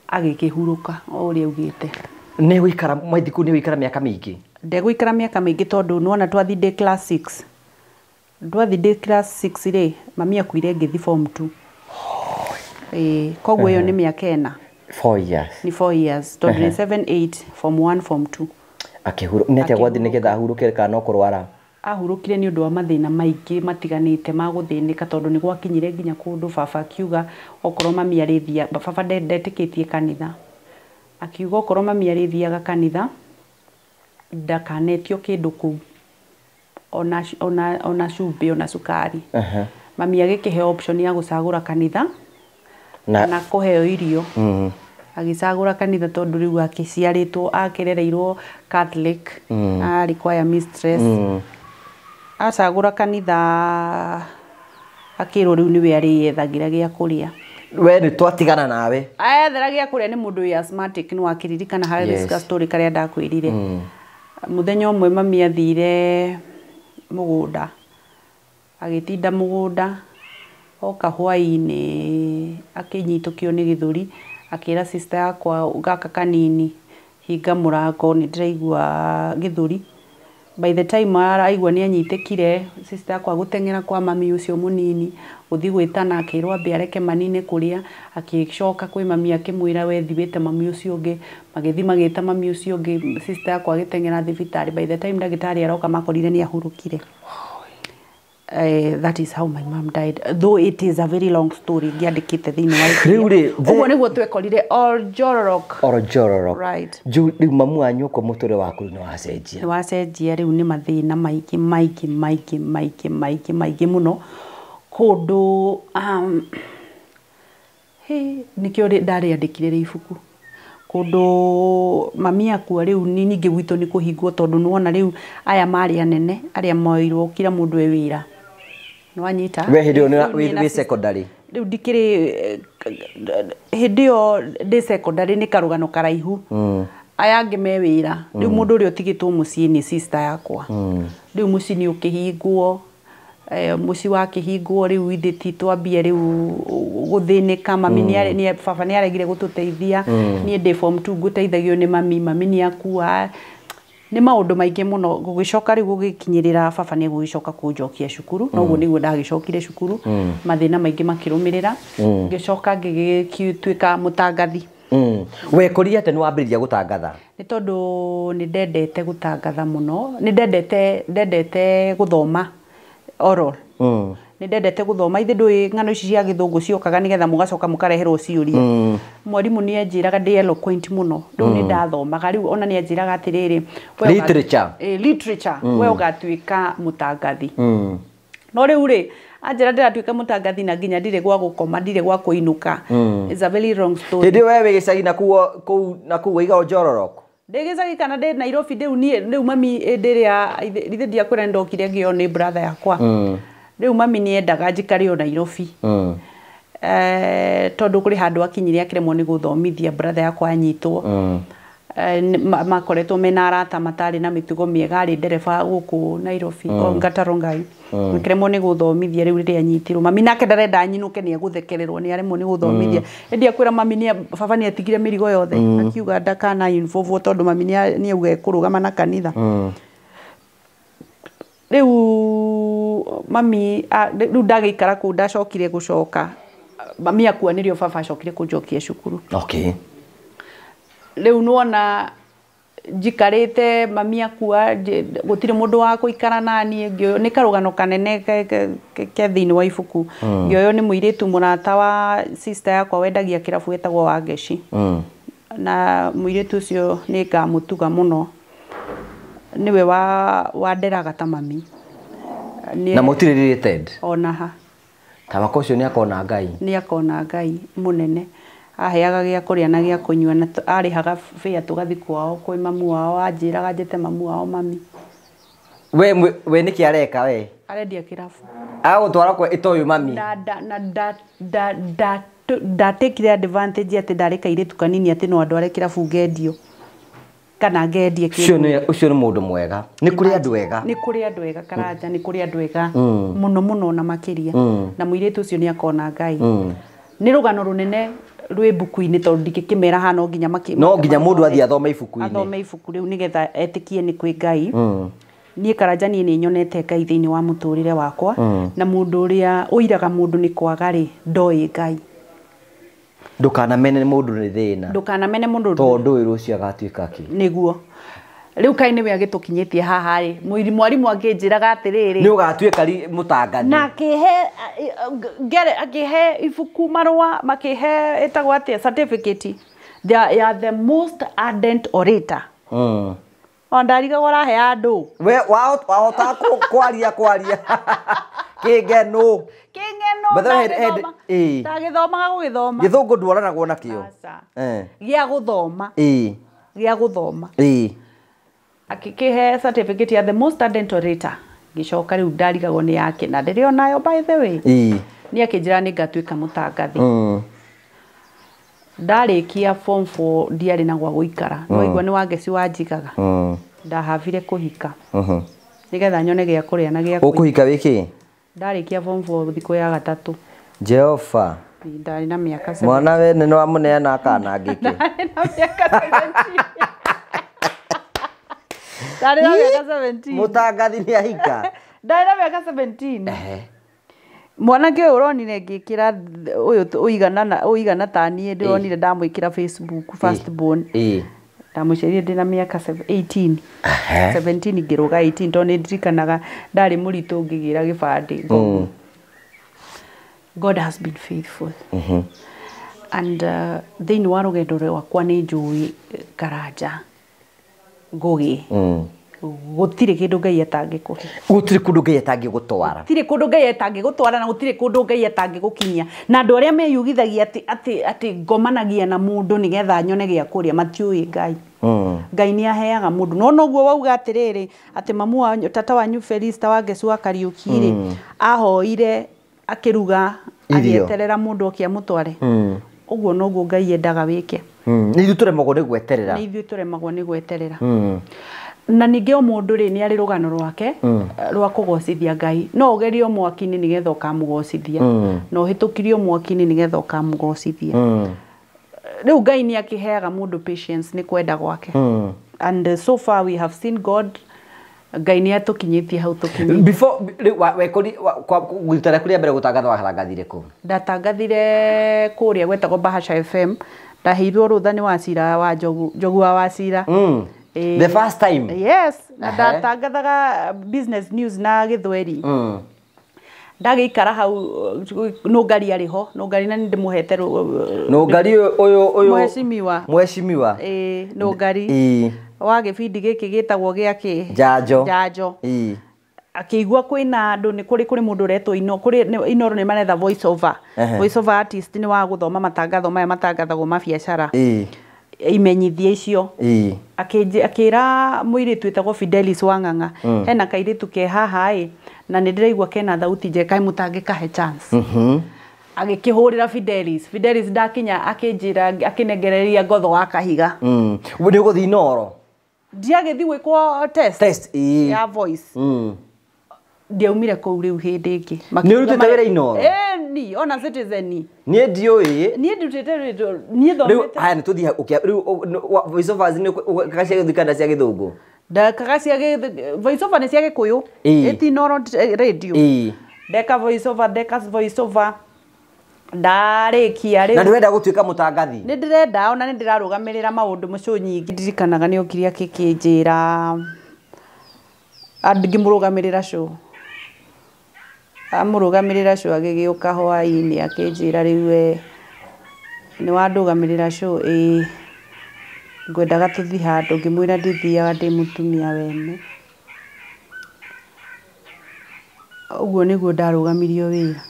agĩkĩhurũka o ũrĩa augĩte. Nĩ gũikara maithiku nĩ gũikara mĩaka mĩingĩ. Ndegũikara mĩaka mĩingĩ tondũ nĩwona twathi ndĩ class 6. Ndwathi ndĩ class 6 rĩ, mami akuire ngĩthi form 2. Koguo ĩyo nĩ mĩaka ĩna. 4 years. Ni 4 years. Tondũ nĩ 7, 8, form 1, form 2. Akĩhurũka nĩ atĩa gwathi nĩgetha ahurũke kana no kũrwara? Ahurũkire nĩ ũndũ wa mathĩna maingĩ matiganĩte ma gũthĩnĩka tondũ nĩ gwakinyire nginya kũndũ baba akiuga okorwo mami arĩthia, baba ndetĩkĩtie kanitha. Akiuga okorwo mami arĩthiaga kanitha ndakanetio kĩndũ kũu ona cumbĩ ona cukari. Mami agĩkĩheo option ya gũcagũra kanitha na kũheo irio. Agĩcagũra kanitha tondũ rĩu akĩciarĩtwo akĩrereirwo Catholic, arĩ choir mistress. Acagũra kanitha akĩrwo rĩu nĩwe arĩyethagĩra gĩa kũrĩa. We nĩ twatigana nawe. Ethera gĩa kũrĩa nĩ mũndũ wĩ asthmatic nĩ wakĩririkana harĩ yes. Story karĩa ndakwĩrire. Mũthenya ũmwe mami athire mũgũnda agĩtinda mũgũnda oka hwaĩ-inĩ akĩnyitũkio nĩ gĩthũri akĩra sister yakwa gaka kanini hinga mũrango nĩ ndĩraigua gĩthũri. By the time araigua nĩ anyitĩkire sister yakwa gũteng'era kwa mami ũcio mũnini gũthiĩ gwĩtana akĩrwo ambe areke manine kũrĩa agĩcoka kwĩ mami akĩmwĩra we thiĩ wĩte mami ũcio ũngĩ magĩthiĩ magĩta mami ũcio ũngĩ sister yakwa agĩteng'era thibitarĩ. By the time ndagĩtarĩ aroka makorire nĩ ahurũkire. That is how my mom died, though it is a very long story ngĩandĩkĩte thĩinĩ wa ũguo nĩguo twekorire Oljororok. Oljororok. Right. Rĩu mamu wanyu ũko mũtũrĩre waku nĩ wacenjia. Nĩ wacenjia rĩu nĩ mathĩna maingĩ maingĩ maingĩ maingĩ maingĩ maingĩ mũno kũndũ nĩkĩo ndarĩandĩkire rĩ ibuku kũndũ mami akua rĩu ningĩ gwitũ nĩ kũhingwo tondũ nĩwona rĩu aya marĩ anene arĩa moirwo kila mũndũ e wĩra. Nĩwanyita? We hĩndĩ ĩyo wĩ secondary. Rĩu ndikĩrĩ hĩndĩ ĩyo ndĩ secondary nĩ karũgano karaihu. Aya angĩ me wĩra. Rĩu mũndũ ũrĩa ũtigĩtwo mũciĩ nĩ sister yakwa. Rĩu mũciĩ nĩ ũkĩhingwo mũciĩ wakĩhingwo rĩu ithe ti twambie rĩu gũthĩnĩka mami nĩ baba nĩ aregire gũtũteithia niĩ ndĩ form 2 ngũteithagio nĩ mami mami nĩ akua nĩ maũndũ maingĩ mũno gũgĩcoka rĩu gũgĩkinyĩrĩra baba nĩ gũgĩcoka kũnjokia cukuru noguo nĩguo ndagĩcokire cukuru mathĩna maingĩ makĩrũmĩrĩra ngĩcoka ngĩgĩtuĩka mũtangathi. Wekorire atĩ nĩ wambĩrĩria gũtangatha? Nĩ tondũ nĩ ndendete gũtangatha mũno nĩ ndendete gũthoma oral. Nĩ ndendete gũthoma ithe ndũĩ ng'ano ici cia gĩthũngũ ciokaga nĩgetha mũgacoka mũkareherwo ciũria. Mwarimũ nĩ anjĩraga ndĩ eloquent mũno rĩu nĩ ndathomaga rĩu ona nĩ anjĩraga atĩrĩrĩ literature literature we ũgatuĩka mũtangathi. No rĩu rĩ anjĩra ndĩratuĩka mũtangathi na nginya ndirĩ gwa gũkoma ndirĩ gwa kũinũka. It's a very long story. Hĩndĩ we wĩ gĩcagi na kũu na kũu waiga Oljororok? Ndĩ gĩcagi kana ndĩ Nairobi rĩu niĩ rĩu mami hĩndĩ ĩrĩa ithe ndiakwĩra nĩndokire ngĩo nĩ brother yakwa. Rĩu mami nĩ endaga njikare o Nairobi. Tondũ kũrĩ handũ akinyire akĩremwo nĩ gũthomithia brother yakwa anyitwo. Makoretwo mena arata matarĩ na mĩtugo mĩega arĩ ndereba gũkũ Nairobi o Ngatarongai. Akĩremwo nĩ gũthomithia rĩu rĩrĩa anyitirwo mami nake ndarenda anyinũke nĩ egũthekererwo nĩ aremwo nĩ gũthomithia. Ĩndĩ akwĩra mami nĩ baba nĩ atigire mĩrigo yothe akiuga ndakana involve tondũ mami nĩ auga ekũrũgama na kanitha. Rĩu mami rĩu ndagĩikara kũu ndacokire gũcoka mami akua nĩrĩo baba acokire kũnjokia cukuru. Okay. Rĩu nĩwona njikarĩte mami akua gũtirĩ mũndũ wa gũikara naniĩ nĩ karũgano kanene ke thĩinĩ wa ibuku. Ngĩoywo nĩ mũirĩtu mũrata wa sister yakwa wendagia kĩrabu etagwo Wangeci. Na mũirĩtu ũcio nĩ ngamũtuga mũno nĩwe wanderaga ta mami. Na mũtirĩ related? Ona ha. Tamaka ũcio nĩ akona Ngai. Nĩ akona Ngai mũnene. Aheaga gĩa kũrĩa na gĩa kũnyua na arĩhaga bĩa tũgathiĩ kwao kwĩ mamu wao, anjĩraga njĩte mamu wao mami. We we nĩkĩ areka we? Arendia kĩrabu. Agũtwara kwa ĩtoyũ mami. Na nda na nda nda nda ndatekire advantage atĩ ndarĩ kairĩtu kanini atĩ no andware kĩrabu ngendio kana ngendie Ũcio nĩ ũcio nĩ mũndũ mwega. Nĩ kũrĩ andũ ega. Nĩ kũrĩ andũ ega Karanja, nĩ kũrĩ andũ ega mũno mũno na makĩria. Na mũirĩtu ũcio nĩ akona Ngai. Nĩ rũgano rũnene rwĩ mbuku-inĩ tondũ ndingĩkĩmera haha no nginya No nginya mũndũ athiĩ athome ibuku-inĩ. Athome ibuku rĩu nĩgetha etĩkie nĩ kwĩ Ngai. Niĩ Karanja niĩ nĩ nyonete Ngai thĩinĩ wa mũtũrĩre wakwa. Na mũndũ ũrĩa ũiraga mũndũ nĩ kwaga rĩ, ndoĩ Ngai. Ndũkanamene mũndũ nĩ thĩna. Ndũkanamene mũndũ tondũ ũyũ rũciũ agatuĩka kĩ. Nĩguo. Rĩu kaĩ nĩwe agĩtũkinyĩtie haha rĩ, mwarimũ akĩnjĩraga atĩrĩrĩ, nĩ ũgatuĩka mũtangathi. Na akĩhe ngere akĩhe ibuku marũa makĩhe ĩtagwo atĩa certificate ya the most ardent orator. O ndarigagwo ũrahe andũ. We wahota kwaria kwaria. Kĩng'eno. Kĩng'eno ndagĩthomaga gũgĩthoma. Gĩthũngũ ndwaranagwo nakĩo. Gĩa gũthoma. Gĩa gũthoma. Akĩkĩhe certificate ya the most ardent orator. Ngĩcoka rĩu ndarigagwo nĩ yake na ndĩrĩ onayo by the way. Nĩ akĩnjĩra nĩ ngatuĩka mũtangathi. Ndarĩkia form 4 ndiarĩ na gwa gũikara. Nĩwaigua nĩ Wangeci wanjigaga. Ndahavire kũhika. Nĩgetha nyone gĩa kũrĩa na gĩa kũnyua. Ũkũhika wĩkĩ? Ndarĩkia form 4 thikũ ya gatatũ. Jehova. Ndarĩ na mĩaka 17. Mwana we nĩ wamũneana akanangĩke. Ndarĩ na mĩaka 17. Ndarĩ na mĩaka 17. Mũtangathi nĩ ahika. Ndarĩ na mĩaka 17. Mwanake ũyũ ũronire ngĩkĩra ũyũ ũigana ta niĩ ndĩronire ndamwĩkĩra Facebook first born. Ndamũciarire ndĩ na mĩaka 18. 17 ngĩrũga 18 tondũ nĩ ndirikanaga ndarĩ mũritũ ngĩgĩra gĩbandĩ. God has been faithful. And thĩinĩ wa rũgendo rwakwa nĩ njũĩ Karanja Ngũgĩ. Gũtirĩ kĩndũ Ngai atangĩkũhe. Gũtirĩ kũndũ Ngai atangĩgũtwara. Gũtirĩ kũndũ Ngai atangĩgũtwara na gũtirĩ kũndũ Ngai atangĩgũkinyia. Na andũ arĩa meyugithagia atĩ ngomanagia na mũndũ nĩgetha nyone gĩa kũrĩa matiũĩ Ngai. Ngai nĩ aheaga mũndũ. No noguo wauga atĩrĩrĩ atĩ mamu wanyu tata wanyu Felista Wangeci wa Kariũki rĩ, ahoire akĩruga agĩeterera mũndũ oke amũtware. Ũguo noguo Ngai endaga wĩke. Nĩ ithuĩ tũremagwo nĩ gweterera. Nĩ ithuĩ tũremagwo nĩ gweterera. Na ningĩ o mũndũ rĩ nĩ arĩ rũgano rwake rwa kũgocithia Ngai. No ũgerio mwaki-inĩ nĩgetha ũkamũgocithia. Na ũhĩtũkirio mwaki-inĩ nĩgetha ũkamũgocithia. Rĩu Ngai nĩ akĩheaga mũndũ patience nĩ kwenda gwake. And so far we have seen God. Ngai nĩ atũkinyĩtie hau tũkinyĩte. Before rĩu wekori rita rĩaku rĩa mbere gũtangatha watangathire kũ? Ndatangathire kũrĩa gwetagwo Bahasha FM. Ndaheirwo rũtha nĩ Wacira wa Njogu, Njogu wa Wacira. The first time? Yes, na ndatangathaga business news na Gĩthweri. Ndagĩikara hau Nũngari arĩ ho, Nũngari na nĩndĩmũhete Nũngari ũyũ ũyũ Mheshimiwa. Mheshimiwa. Nũngari. Wa gĩbindi gĩkĩ gĩtagwo gĩa kĩ? Njanjo. Njanjo. Akĩigua kwĩna andũ nĩ kũrĩ mũndũ ũretwo Ino, kũrĩ Inoro nĩ maretha voice over. Voice over artist nĩ wa gũthoma matangatho maya matangathagwo ma biacara. Imenyithia icio. Akĩra mũirĩtu wĩtagwo Fidelis Wang'ang'a, hena kairĩtu ke haha ĩ, na nĩ ndĩraigua kena thauti njega, kaĩ mũtangĩkahe chance. Agĩkĩhũrĩra Fidelis. Fidelis ndakinya akĩnjĩra akĩnengereria ngotho wa kahiga. Nĩ ũgũthiĩ Inoro? Ndiagĩthiĩ gwĩkwo test. Test, ya voice. Ndiaumire kũu rĩu hĩndĩ ĩngĩ. Nĩ ũrutĩte wĩra Inoro? Ĩni, ona Citizen. Niĩ ndiũĩ. Niĩ ndutĩte wĩra, niĩ thomete. Rĩu haya nĩ tũthiĩ rĩu voice overs nĩ kaga cia gĩthũngũ kana cia gĩthũngũ? Ndekaga cia voice over nĩ cia Gĩkũyũ. Ĩti Inoro radio. Ndeka voice over, ndeka voice over. Ndarĩkia rĩu. Na ndĩrenda gũtuĩka mũtangathi? Nĩ ndĩrenda, ona nĩ ndĩrarũgamĩrĩra maũndũ mũcio nyingĩ. Ndirikanaga nĩ okire akĩnjĩra ngĩmũrũgamĩrĩra show. Amũrũgamĩrĩra show agĩgĩũka hwaĩ-inĩ akĩnjĩra rĩu we nĩ wandũgamĩrĩra show ĩĩ, ngwendaga tũthiĩ handũ. Ngĩmwĩra ndithiaga ndĩ mũtumia wene. Ũguo nĩguo ndarũgamirio wĩra.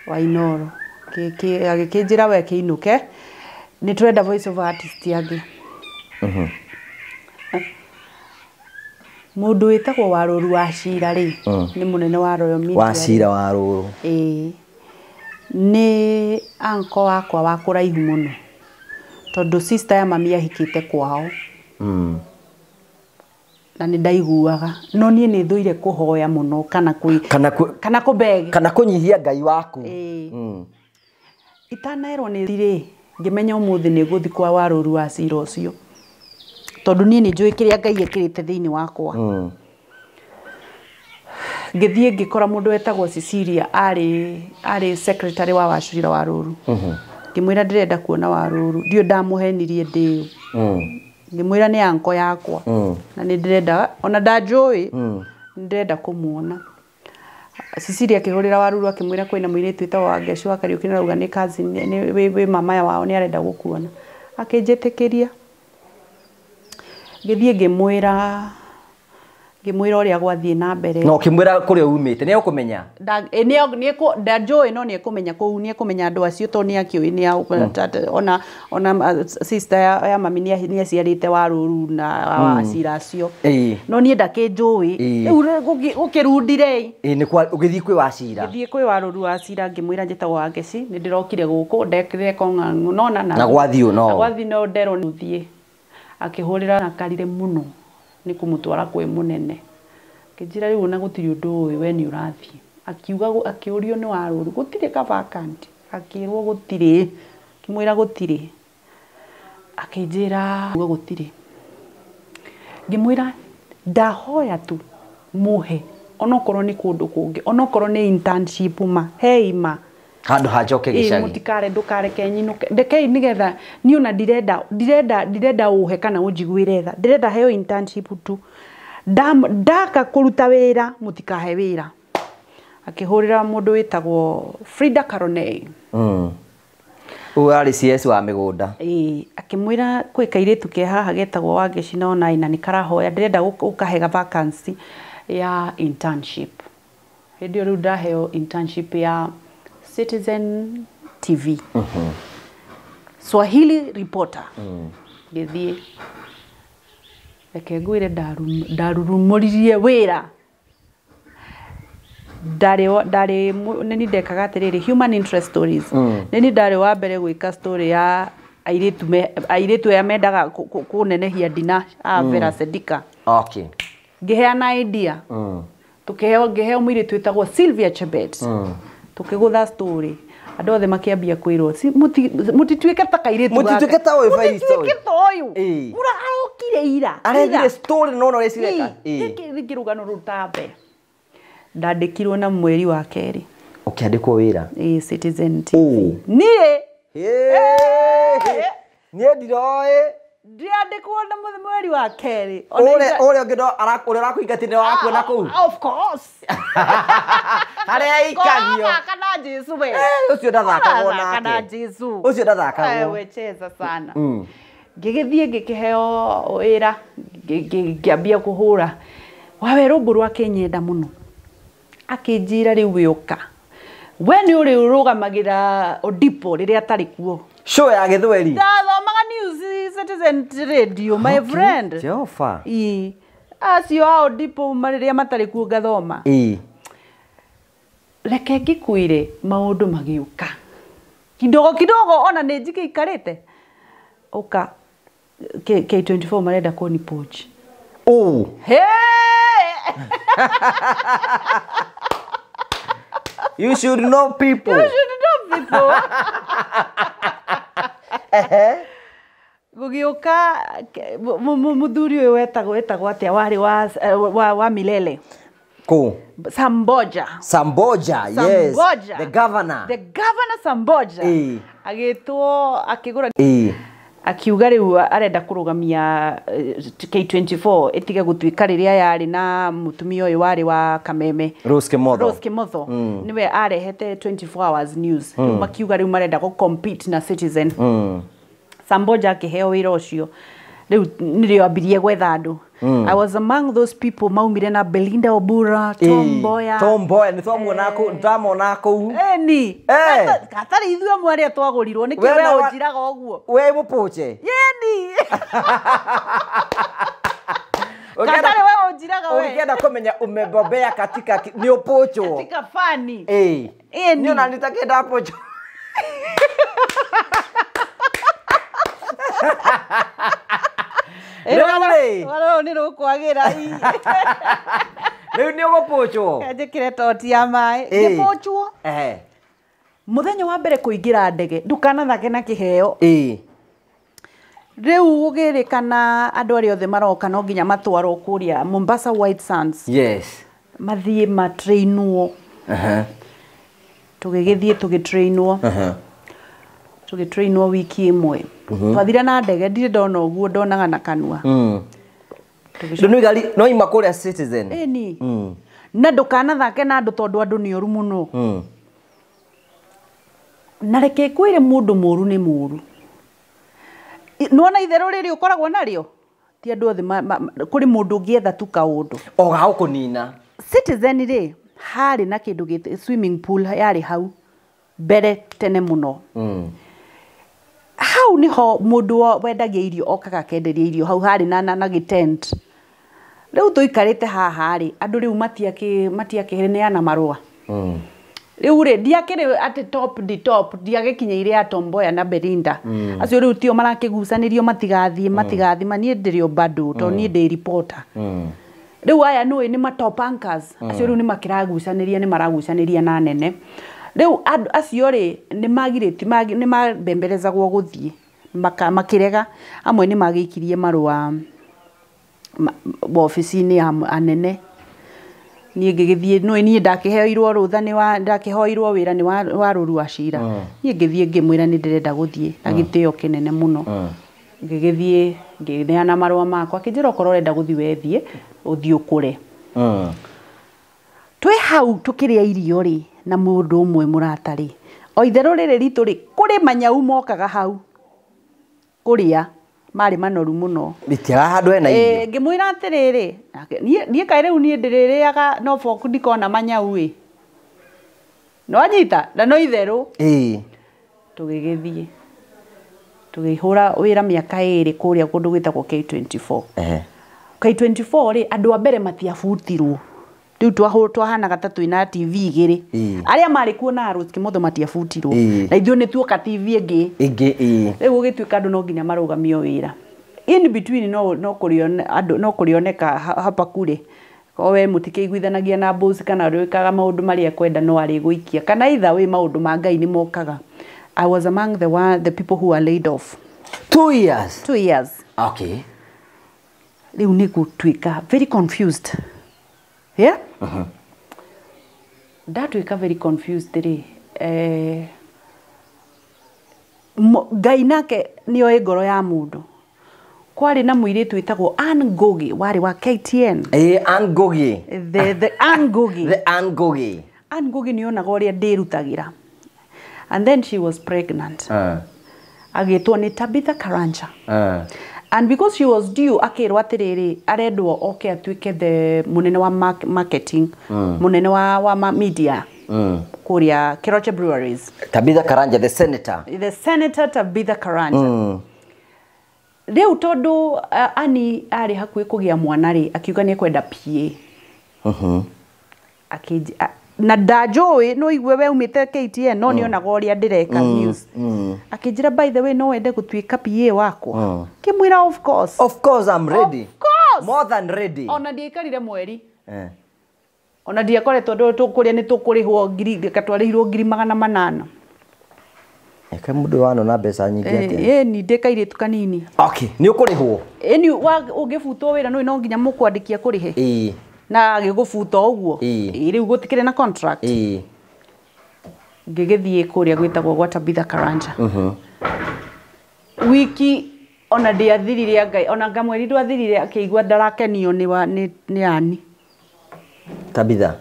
Wa Inoro. Agĩkĩnjĩra we kĩinũke nĩ twenda voice over artist angĩ. Mũndũ wĩtagwo Warũru wa Cira rĩ, nĩ mũnene wa Royal Media. Wa Cira wa Rũru. Ĩĩ. Nĩ uncle wakwa wa kũraihu mũno tondũ sister ya mami ahikĩte kwao. Na nĩ ndaiguaga no niĩ nĩ thũire kũhoya mũno kana kana kũbeg kana kũnyihia Ngai waku. Itanaerwo nĩ rĩ ngĩmenya ũmũthĩ nĩ ngũthiĩ kwa Warũru wa Cira ũcio tondũ niĩ nĩ njũĩ kĩrĩa Ngai ekĩrĩte thĩinĩ wakwa. Ngĩthiĩ ngĩkora mũndũ wetagwo Cecilia arĩ secretary wa Wacira wa Rũru. Ngĩmwĩra ndĩrenda kuona Warũru, ndiũ ndamũhenirie ndĩũ. Ngĩmwĩra nĩ anko yakwa na nĩ ndĩrenda ona ndanjũĩ nĩ ndĩrenda kũmuona. Cecilia akĩhũrĩra Warũru akĩmwĩra kwĩna mũirĩtu wĩtagwo Wangeci wa Kariũki na arauga nĩ cousin nĩ wĩ mama wao nĩ arenda gũkuona. Akĩnjĩtĩkĩria. Ngĩthiĩ ngĩmwĩra ũrĩa gwathiĩ na mbere. No ũkĩmwĩra kũrĩa umĩte nĩ ekũmenya? Ndanjũĩ no nĩ ekũmenya kũu, nĩ ekũmenya andũ acio tondũ nĩ akĩũĩ nĩ ona sister ya mami nĩ aciarĩte Warũru na Wacira acio. No niĩ ndakĩnjũĩ. Rĩu gũkĩrundire. Ĩĩ nĩ kwa ũgĩthiĩ kwĩ Wacira. Ngĩthiĩ kwĩ Warũru wa Cira ngĩmwĩra njĩtagwo Wangeci nĩ ndĩrokire gũkũ ndekire ng'ang'u nona na gwathiĩ no. Na gwathiĩ no nderwo ũthiĩ. Akĩhũrĩra akarire mũno nĩ kũmũtwara kwĩ mũnene. Akĩnjĩra rĩu ona gũtirĩ ũndũ ũĩ we nĩ ũrathiĩ. Akiuga akĩũrio nĩ Warũru gũtirĩ ka vacant. Akĩrwo gũtirĩ. Ngĩmwĩra gũtirĩ. Akĩnjĩra gũtirĩ. Ngĩmwĩra ndahoya tu mũhe onokorwo nĩ kũndũ kũngĩ onokorwo nĩ internship ma hei ma handũ ha njoke gĩcagi. Mũtikare ndũkareke nyinũke ndekei nĩgetha niĩ ona ndirenda ũhe kana ũnjiguĩre tha, ndĩrenda heo internship tu. Ndaka kũruta wĩra mũtikahe wĩra. Akĩhũrĩra mũndũ wĩtagwo Frida Karonei. Ũyũ arĩ CS wa mĩgũnda. Ĩĩ, akĩmwĩra kwĩ kairĩtu ke haha getagwo Wangeci na ona ina nĩ karahoya ndĩrenda ũkahe vacancy ya internship. Hĩndĩ ĩyo rĩu ndaheo internship ya Citizen TV. Swahili reporter. Ngĩthiĩ. Reke ngwĩre ndarurumũririe wĩra. Ndarĩ nĩ ndekaga atĩrĩrĩ human interest stories. Nĩ ndarĩ wa mbere gwĩka story ya airĩtu aya mendaga kũnenehia ndina a Vera Sidika. Okay. Ngĩheana idea. Tukĩheo ngĩheo mũirĩtu wĩtagwo Sylvia Chebet. Tukĩgũtha story. Andũ othe makĩambia kwĩrwo mũtituĩke ta kairĩtu gaka. Mũtituĩke ta ũyũ Faisto. Mũtituĩke ta ũyũ. Ũra arokire ira. Arethire story no no ũrĩa Gĩkĩ rũgano rũtambe. Ndandĩkirwo na mweri wa kerĩ. Ũkĩandĩkwo wĩra? Ĩĩ, Citizen TV. Niĩ? Niĩ ndiroĩ. Ndiandĩkwo na mweri wa kerĩ. Ũrĩa ũngĩ no ũrĩa ũrakũingatire nĩ wakuona kũu? Of course. Harĩa aikagio. Ũrathaka na Jesu we. Ũcio ndathakagwo nake. Ũrathaka na Jesu. Ũcio ndathakagwo. We cheza sana. Ngĩgĩthiĩ ngĩkĩheo wĩra, ngĩambia kũhũra. Wawerũ Mbũrũ akĩnyenda mũno. Akĩnjĩra rĩu we ũka. We nĩ ũrĩ ũrũgamagĩra Odipo rĩrĩa atarĩ kuo. Show ya Gĩthweri. Ndathomaga news Citizen Radio, my friend. Jehova. Ĩĩ. Acio a Odipo rĩrĩa matarĩ kuo ngathoma. Ĩĩ. Reke ngĩkwĩre maũndũ magĩũka. Kidogo kidogo ona nĩ njigĩikarĩte. Ũka K24 marenda kũni poach. Oh. Hey! You should know people. You should know people. Gũgĩũka mũthuri ũyũ wetagwo atĩa warĩ wa Milele. Kũ? Samboja. Samboja, yes. Samboja. The governor. The governor Samboja. Agĩtwo akĩgũra. Akiuga rĩu arenda kũrũgamia K24 ĩtige gũtuĩka rĩrĩa yarĩ na mũtumia ũyũ warĩ wa Kameme. Rose Kimotho. Rose Kimotho. Nĩwe arehete 24 hours news. Rĩu makiuga rĩu marenda gũ compete na Citizen. Samboja akĩheo wĩra ũcio. Rĩu nĩrĩo ambirie gwetha andũ. I was among those people maumire na Belinda Obura, Tom Mboya. Tom Mboya nĩ twamuona kũu, nĩtwamona kũu. Eni. Gatarĩ ithuĩ amwe arĩa twagũrirwo nĩkĩo we ũnjiraga ũguo. We mũpũche. Yeni. Gatarĩ we ũnjiraga we. Ũngĩenda kũmenya umebobea katika nĩ ũpũchwo. Katika fani. Eni. Niĩ ona nitakĩenda pũchwo. Rĩu nĩ rũkwagĩra. Rĩu nĩ ũgũpũchwo. Njĩkĩre toti ya maĩ. Ngĩpũchwo. Mũthenya wa mbere kũingĩra ndege ndũkanathake na kĩheo. Rĩu gũgĩrĩkana andũ arĩa othe maroka no nginya matwarwo kũrĩa Mombasa White Sands. Yes. Mathiĩ matrainwo. Tũgĩgĩthiĩ tũgĩtrainwo. Tũgĩtrainwo wiki ĩmwe. Twathire na ndege ndirĩ ndona ũguo ndonaga na kanua. No ima kũrĩa Citizen. Ĩni. Na ndũkanathake na andũ tondũ andũ nĩ oru mũno. Na reke ngwĩre mũndũ mũru nĩ mũru. Nĩwona itherũ rĩrĩ ũkoragwo narĩo? Ti andũ othe kũrĩ mũndũ ũngĩetha tu kaũndũ. O ga gũkũnina. Citizen rĩ, harĩ na kĩndũ gĩtagwo swimming pool yarĩ hau mbere tene mũno. Hau niho mũndũ wendagia irio okaga akenderia irio hau harĩ na gĩtent. Rĩu tũikarĩte haha rĩ, andũ rĩu matiakĩheana marũa. Rĩu rĩ, ndiakĩrĩ atĩ top the top, ndiagĩkinyĩire ya Tom Mboya na Belinda. Acio rĩu tio marakĩgucanĩrio matigathiĩ, matigathiĩ, ma niĩ ndĩrĩ o bado, tondũ niĩ ndĩ reporter. Rĩu aya nĩũĩ nĩ ma top anchors, acio rĩu nĩ makĩragucanĩria, nĩ maragucanĩria na nene. Rĩu andũ acio rĩ, nĩ magirĩti, nĩ mabemberezagwo gũthiĩ, makĩrega, amwe nĩ magĩikirie marũa wabici-inĩ ya anene. Niĩ ngĩgĩthiĩ, nĩũĩ niĩ ndakĩheirwo rũtha nĩ wa, ndakĩhoirwo wĩra nĩ wa Rũru wa Cira. Niĩ ngĩthiĩ ngĩmwĩra nĩ ndĩrenda gũthiĩ na gĩtĩo kĩnene mũno. Ngĩgĩthiĩ ngĩneana marũa makwa, akĩnjĩra okorwo ũrenda gũthiĩ we thiĩ, ũthiĩ ũkũre. Twĩ hau tũkĩrĩa irio rĩ, na mũndũ ũmwe mũrata rĩ, o itherũ rĩrĩ ritũ rĩ, kũrĩ manyau mokaga hau kũrĩa, marĩ manoru mũno. Mitiaga handũ hena irio. Ngĩmwĩra atĩrĩrĩ, niĩ kaĩ rĩu niĩ ndĩrĩrĩaga no fork ndikona manyau ĩ. Nĩwanyita? Na no itherũ. Tũgĩgĩthiĩ. Tũgĩhũra wĩra mĩaka ĩrĩ kũrĩa kũndũ gwĩtagwo K24. K24 rĩ, andũ a mbere matiabutirwo. Rĩu twahanaga ta twĩna TV igĩrĩ. Arĩa marĩ kuo na Rose Kimotho matiabutirwo. Na ithuĩ nĩ tuoka TV ĩngĩ. Ĩngĩ. Rĩu gũgĩtuĩka andũ no nginya marũgamio wĩra. In between no kũrĩone andũ no kũrĩoneka hapa kure. Korwo we mũtikĩiguithanagia na boss kana wĩkaga maũndũ marĩa ekwenda no arĩgũikia. Kana either way maũndũ ma Ngai nĩ mokaga. I was among the people who were laid off. 2 years? 2 years. Okay. Rĩu nĩ gũtuĩka very confused. Yeah? Ndatuĩka very confused rĩ, Ngai nake nĩoĩ ngoro ya mũndũ. Kwarĩ na mũirĩtu wĩtagwo Ann Ngugi, warĩ wa KTN. Ann Ngugi. The Ann Ngugi. The Ann Ngugi. Ann Ngugi nĩonaga ũrĩa ndĩrutagĩra. And then she was pregnant. Agĩtwo nĩ Tabitha Karanja. And because she was due, akĩrwo atĩrĩrĩ, arendwo oke atuĩke the mũnene wa marketing, mũnene wa media. Kũrĩa Keroche Breweries. Tabitha Karanja, the senator. The senator Tabitha Karanja. Rĩu tondũ Annie arĩ hakuhĩ kũgĩa mwana rĩ, akiuga nĩ ekwenda PA. Na ndanjũĩ, no igue we umĩte KTN, no nĩonaga ũrĩa ndĩreka news. Akĩnjĩra, by the way, no wende gũtuĩka PA wakwa. Ngĩmwĩra of course. Of course I'm ready. Of course. More than ready. Ona ndiaikarire mweri. Ona ndiakoretwo tũkũrĩa nĩ tũkũrĩhwo ngiri, reke twarĩhirwo ngiri magana manana. Eke mũndũ wanona mbeca nyingĩ atĩa? Ni ndĩ kairĩtu kanini. Okay, nĩ ũkũrĩhwo? Ni ũngĩbutwo wĩra no nginya mũkwandĩkie kũrĩhe. Na agĩgũbuta ũguo. Rĩu gũtikĩrĩ na contract. Ngĩgĩthiĩ kũrĩa gwĩtagwo gwa Tabitha Karanja. Wiki ona ndiathirire Ngai, ona ngamweri ndwathirire akĩigua ndarakenio nĩ Annie. Tabitha?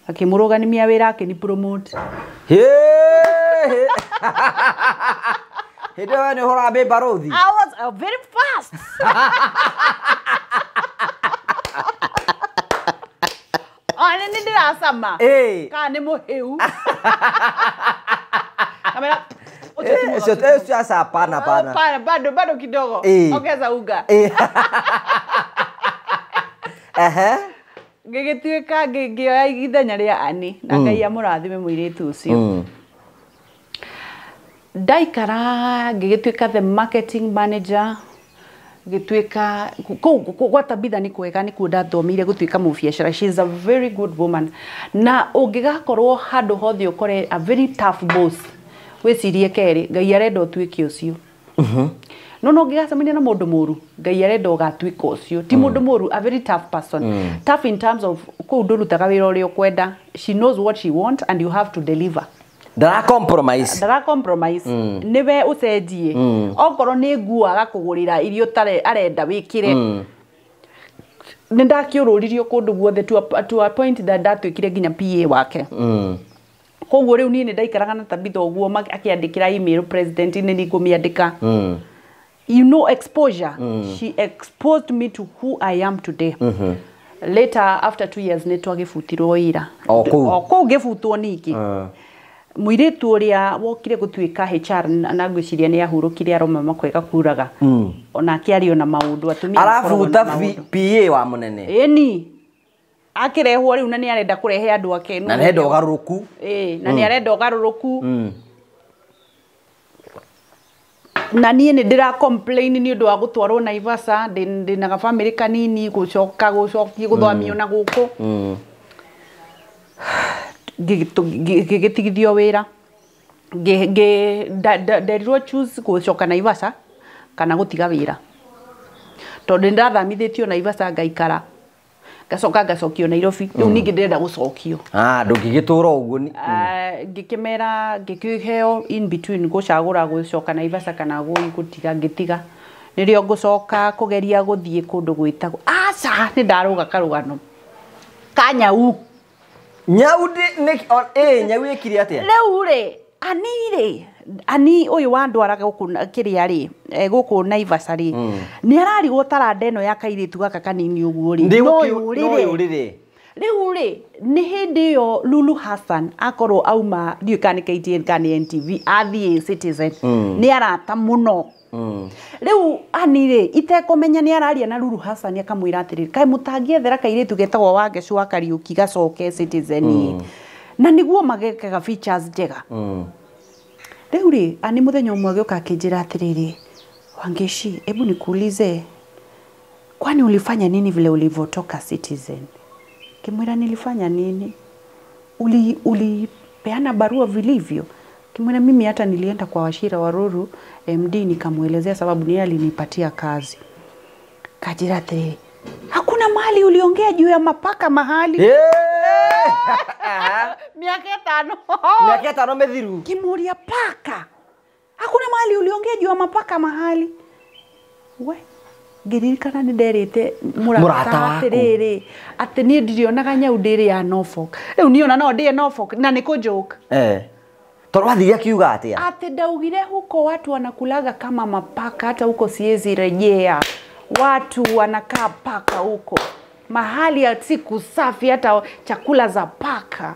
Akĩmũrũgamia wĩra akĩni promote. Hĩndĩ ĩyo we nĩ ũhũraga mbĩ barũthi? I was very fast. ndĩracama kana nĩ mũhĩu. Kamera Ũcio aca hapana hapana. Hapana, bado bado kidogo. Ongeza unga. Ehe. Ngĩgĩtuĩka ngĩoya ithenya rĩa Ani na Ngai amũrathime mũirĩtu ũcio. Ndaikara ngĩgĩtuĩka the marketing manager, ngĩtuĩka kũu gwa Tabitha nĩ kwega, nĩkuo ndathomeire gũtuĩka mũbiacara. She is a very good woman, na ũngĩgakorwo handũ hothe ũkore a very tough boss, wĩcirie kerĩ, Ngai arenda ũtuĩke ũcio. No no ũngĩgacemania na mũndũ mũru, Ngai arenda ũgatuĩka ũcio. Ti mũndũ mũru, a very tough person. Tough in terms of kũu ndũrutaga wĩra ũrĩa ũkwenda. She knows what she want and you have to deliver. Ndara compromise. Ndara compromise. Nĩwe ũcenjie. Okorwo nĩ nguo agakũgũrĩra iria ũtarĩ arenda wĩkĩre. Nĩ ndakĩũrũririo kũndũ guothe to a point that ndatuĩkire nginya PA wake. Koguo rĩu niĩ nĩ ndaikaraga na Tabitha ũguo akĩandĩkĩra email president nĩ niĩ ngũmĩandĩka. You know, exposure. She exposed me to who I am today. Later, after 2 years, nĩ twagĩbutirwo wĩra. O kũu? O kũu ngĩbutwo ningĩ. Mũirĩtu ũrĩa wokire gũtuĩka HR na ngwĩciria nĩ ahurũkire aroma makwega kuraga. Onake arĩ ona maũndũ, atumia makoragwo na Arabuta maũndũ. PA wa mũnene. Ĩni. Akĩrehwo rĩu na nĩ arenda kũrehe andũ ake. Na nĩ arenda ũgarũrũku. Ĩĩ, na nĩ arenda ũgarũrũku. Na niĩ nĩ ndĩra complain nĩ ũndũ wa gũtwarwo Naivasha, ndĩna gabamĩrĩ kanini, gũcoka gũcokia gũthamio na gũkũ. Ngĩgĩtigithio wĩra. Nderirwo choose gũcoka Naivasha kana gũtiga wĩra. Tondũ nĩndathamithĩtio Naivasha ngaikara, ngacoka ngacokio Nairobi. Rĩu ningĩ ndĩrenda gũcokio. Ndũngĩgĩtũra ũguo ni. Ngĩkĩmera, ngĩkĩheo in between gũcagũra gũcoka Naivasha kana gũtiga, ngĩtiga. Nĩrĩo ngũcoka kũgeria gũthiĩ kũndũ gwĩtagwo aca, nĩ ndarũga karũgano ka nyau. Nyau nyau ĩkire atĩa? Rĩu rĩ, Ani rĩ, Ani ũyũ wandwaraga gũkũ kĩrĩa rĩ, gũkũ Naivasha rĩ, nĩ ararigwo taranda ĩno ya kairĩtu gaka kanini ũguo rĩ. No yũrĩre. Rĩu rĩ, nĩ hĩndĩ ĩyo Lulu Hassan akorwo auma ndiũĩ kana nĩ KTN kana nĩ NTV, athiĩ Citizen, nĩ arata mũno. Rĩu Ani rĩ, itekũmenya nĩ araria na Lulu Hassan akamwĩra atĩrĩrĩ, kaĩ mũtangĩethera kairĩtu getagwo Wangecu wa Kariũki gacoke Citizen ĩ. Na nĩguo magekaga features njega. Rĩu rĩ, Ani mũthenya ũmwe agĩũka akĩnjĩra atĩrĩrĩ, Wangeshi, hebu nikuulize, kwani ulifanya nini vile ulivyotoka Citizen? Kimwira nilifanya nini? Ulipeana barua vilivyo? Kimwira mimi hata nilienda kwa Wachira Waruru MD nikamuelezea sababu ni yeye alinipatia kazi. Kajira atĩrĩrĩ, hakuna mahali uliongea juu ya mapaka mahali. Miaka 5. Miaka 5 mĩthiru. Kimuria paka. Hakuna mahali uliongea juu ya mapaka mahali. We, ngĩririkana nĩ nderĩte mũrata atĩrĩrĩ, atĩ niĩ ndirionaga nyau ndĩrĩ ya Norfolk. Rĩu niĩ ona no ndĩe Norfolk na nĩ kũ joke. Tondũ wathire akiuga atĩa? Atĩ ndaugire huko watu wanakulaga kama mapaka, hata huko siwezi rejea. Watu wanakaa paka huko. Mahali ya siku safi, hata chakula za paka.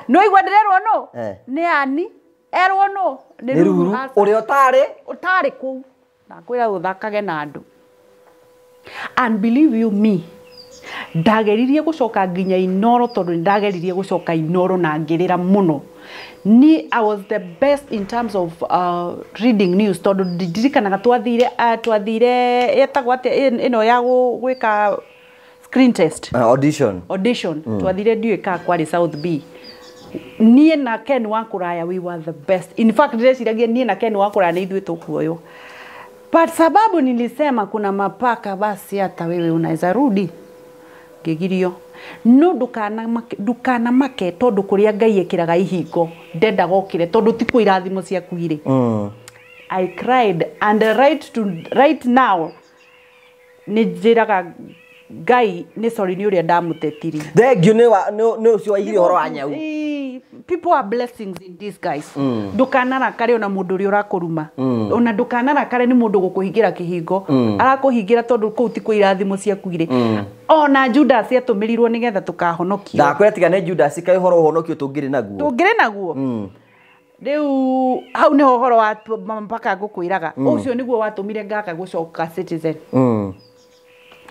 No igua ndĩrerwo no? Nĩ Ani erwo no? Nĩ Ruru. Ũrĩa ũtarĩ? Ũtarĩ kũu. Ndakwĩra ũthakage na andũ. And believe you me, ndageririe gũcoka nginya Inoro, tondũ nĩ ndageririe gũcoka Inoro na ngĩrĩra mũno. Ni I was the best in terms of reading news, tondũ ndirikanaga twathire yetagwo atĩa ĩno ya gwĩka screen test. Audition. Audition. Twathire ndiũĩ kana kwarĩ South B. Niĩ na Ken wa Kũraya we were the best. In fact ndĩreciragia niĩ na Ken wa Kũraya nĩ ithuĩ tũkuoywo. But sababu nilisema kuna mapaka, basi hata wewe unaweza rudi. Ngĩgirio. No ndukana make tondũ kũrĩa Ngai ekĩraga ihingo ndendaga ũkĩre, tondũ ti kwĩ irathimo ciaku irĩ. I cried, and right now nĩ njĩraga Ngai nĩ sorry nĩ ũrĩa ndamũtetirie. Thengiũ nĩ ũcio waigire ũhoro wa nyau. People are blessings in disguise. Ndũkanarakare ona mũndũ ũrĩa ũrakũruma. Ona ndũkanarakare nĩ mũndũ gũkũhingĩra kĩhingo. Arakũhingĩra tondũ kũu ti kwĩ irathimo ciaku irĩ. Ona Judas atũmĩrirwo nĩgetha tũkahonokio. Ndakwĩra tiga nĩ Judas kaĩ ũhoro ũhonokio tũngĩrĩ naguo. Tũngĩrĩ naguo. Rĩu hau nĩho ũhoro wa mpaka ngũkwĩraga. Ũcio nĩguo watũmire ngaga gũcoka Citizen.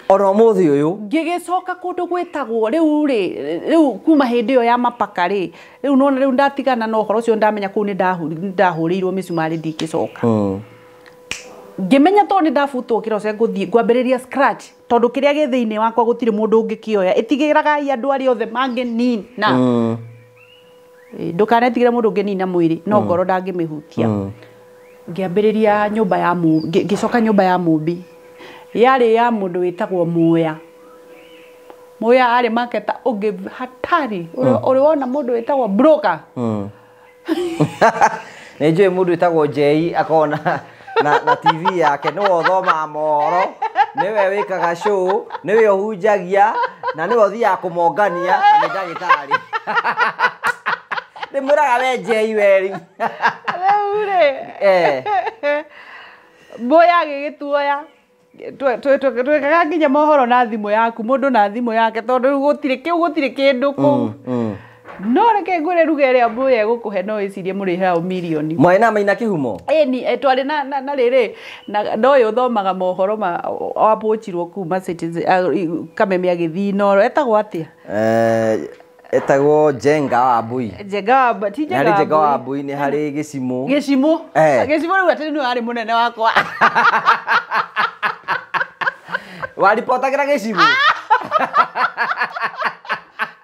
Ona ũmũthĩ ũyũ ngĩgĩcoka kũndũ gwĩtagwo rĩu rĩ, rĩu kuma hĩndĩ ĩyo ya mapaka rĩ, rĩu nona rĩu ndatigana na ũhoro ũcio, ndamenya kũu nĩ ndahũrĩirwo mĩcumarĩ ndingĩcoka. Ngĩmenya tondũ nĩ ndabutwo kĩroce ngũthiĩ ngwambĩrĩria scratch, tondũ kĩrĩa gĩ thĩinĩ wakwa gũtirĩ mũndũ ũngĩkĩoya. Ĩtigĩragai andũ arĩa othe mangĩnina. Ndũkanetigĩre mũndũ ũngĩnina mwĩrĩ, no ngoro ndangĩmĩhutia. Ngĩambĩrĩria nyũmba ya ngĩcoka nyũmba ya mũmbi. Yarĩ ya mũndũ wĩtagwo Muya. Muya arĩ marketer ũngĩ hatari. Ũrĩ wona mũndũ wĩtagwo broker? Nĩ njũĩ mũndũ wĩtagwo Njei akoragwo na TV yake, nĩwe ũthomaga mohoro, nĩwe wĩkaga show, nĩwe ũhunjagia, na nĩwe ũthiaga kũmongania, na nĩ ndagĩtarĩ. Ndĩmwĩraga we Njei weri. Rĩu rĩ, Muya agĩgĩtuoya. Twĩkaga nginya mohoro na thimũ yaku, mũndũ na thimũ yake, tondũ rĩu gũtirĩ kĩu, gũtirĩ kĩndũ kũu. No reke ngwĩre ruga ĩrĩa Muya egũkũhe no wĩcirie mũrĩhao mirioni. Mwarĩ na Maina Kĩhumo? Ĩni, twarĩ na rĩrĩ, na ũyũ ũthomaga mohoro ma wapũchirwo kuma Citizen, Kameme agĩthiĩ Inooro, etagwo atĩa? Etagwo Njenga wa Mbui. Njenga wa Mbui, ti Nĩ harĩ Njenga Njenga wa wa Mbui. Mbui, nĩ harĩ Gĩcimũ. Gĩcimũ. Gĩcimũ rĩu atĩ nĩwe arĩ mũnene wakwa. Waribotagĩra Gĩcimũ?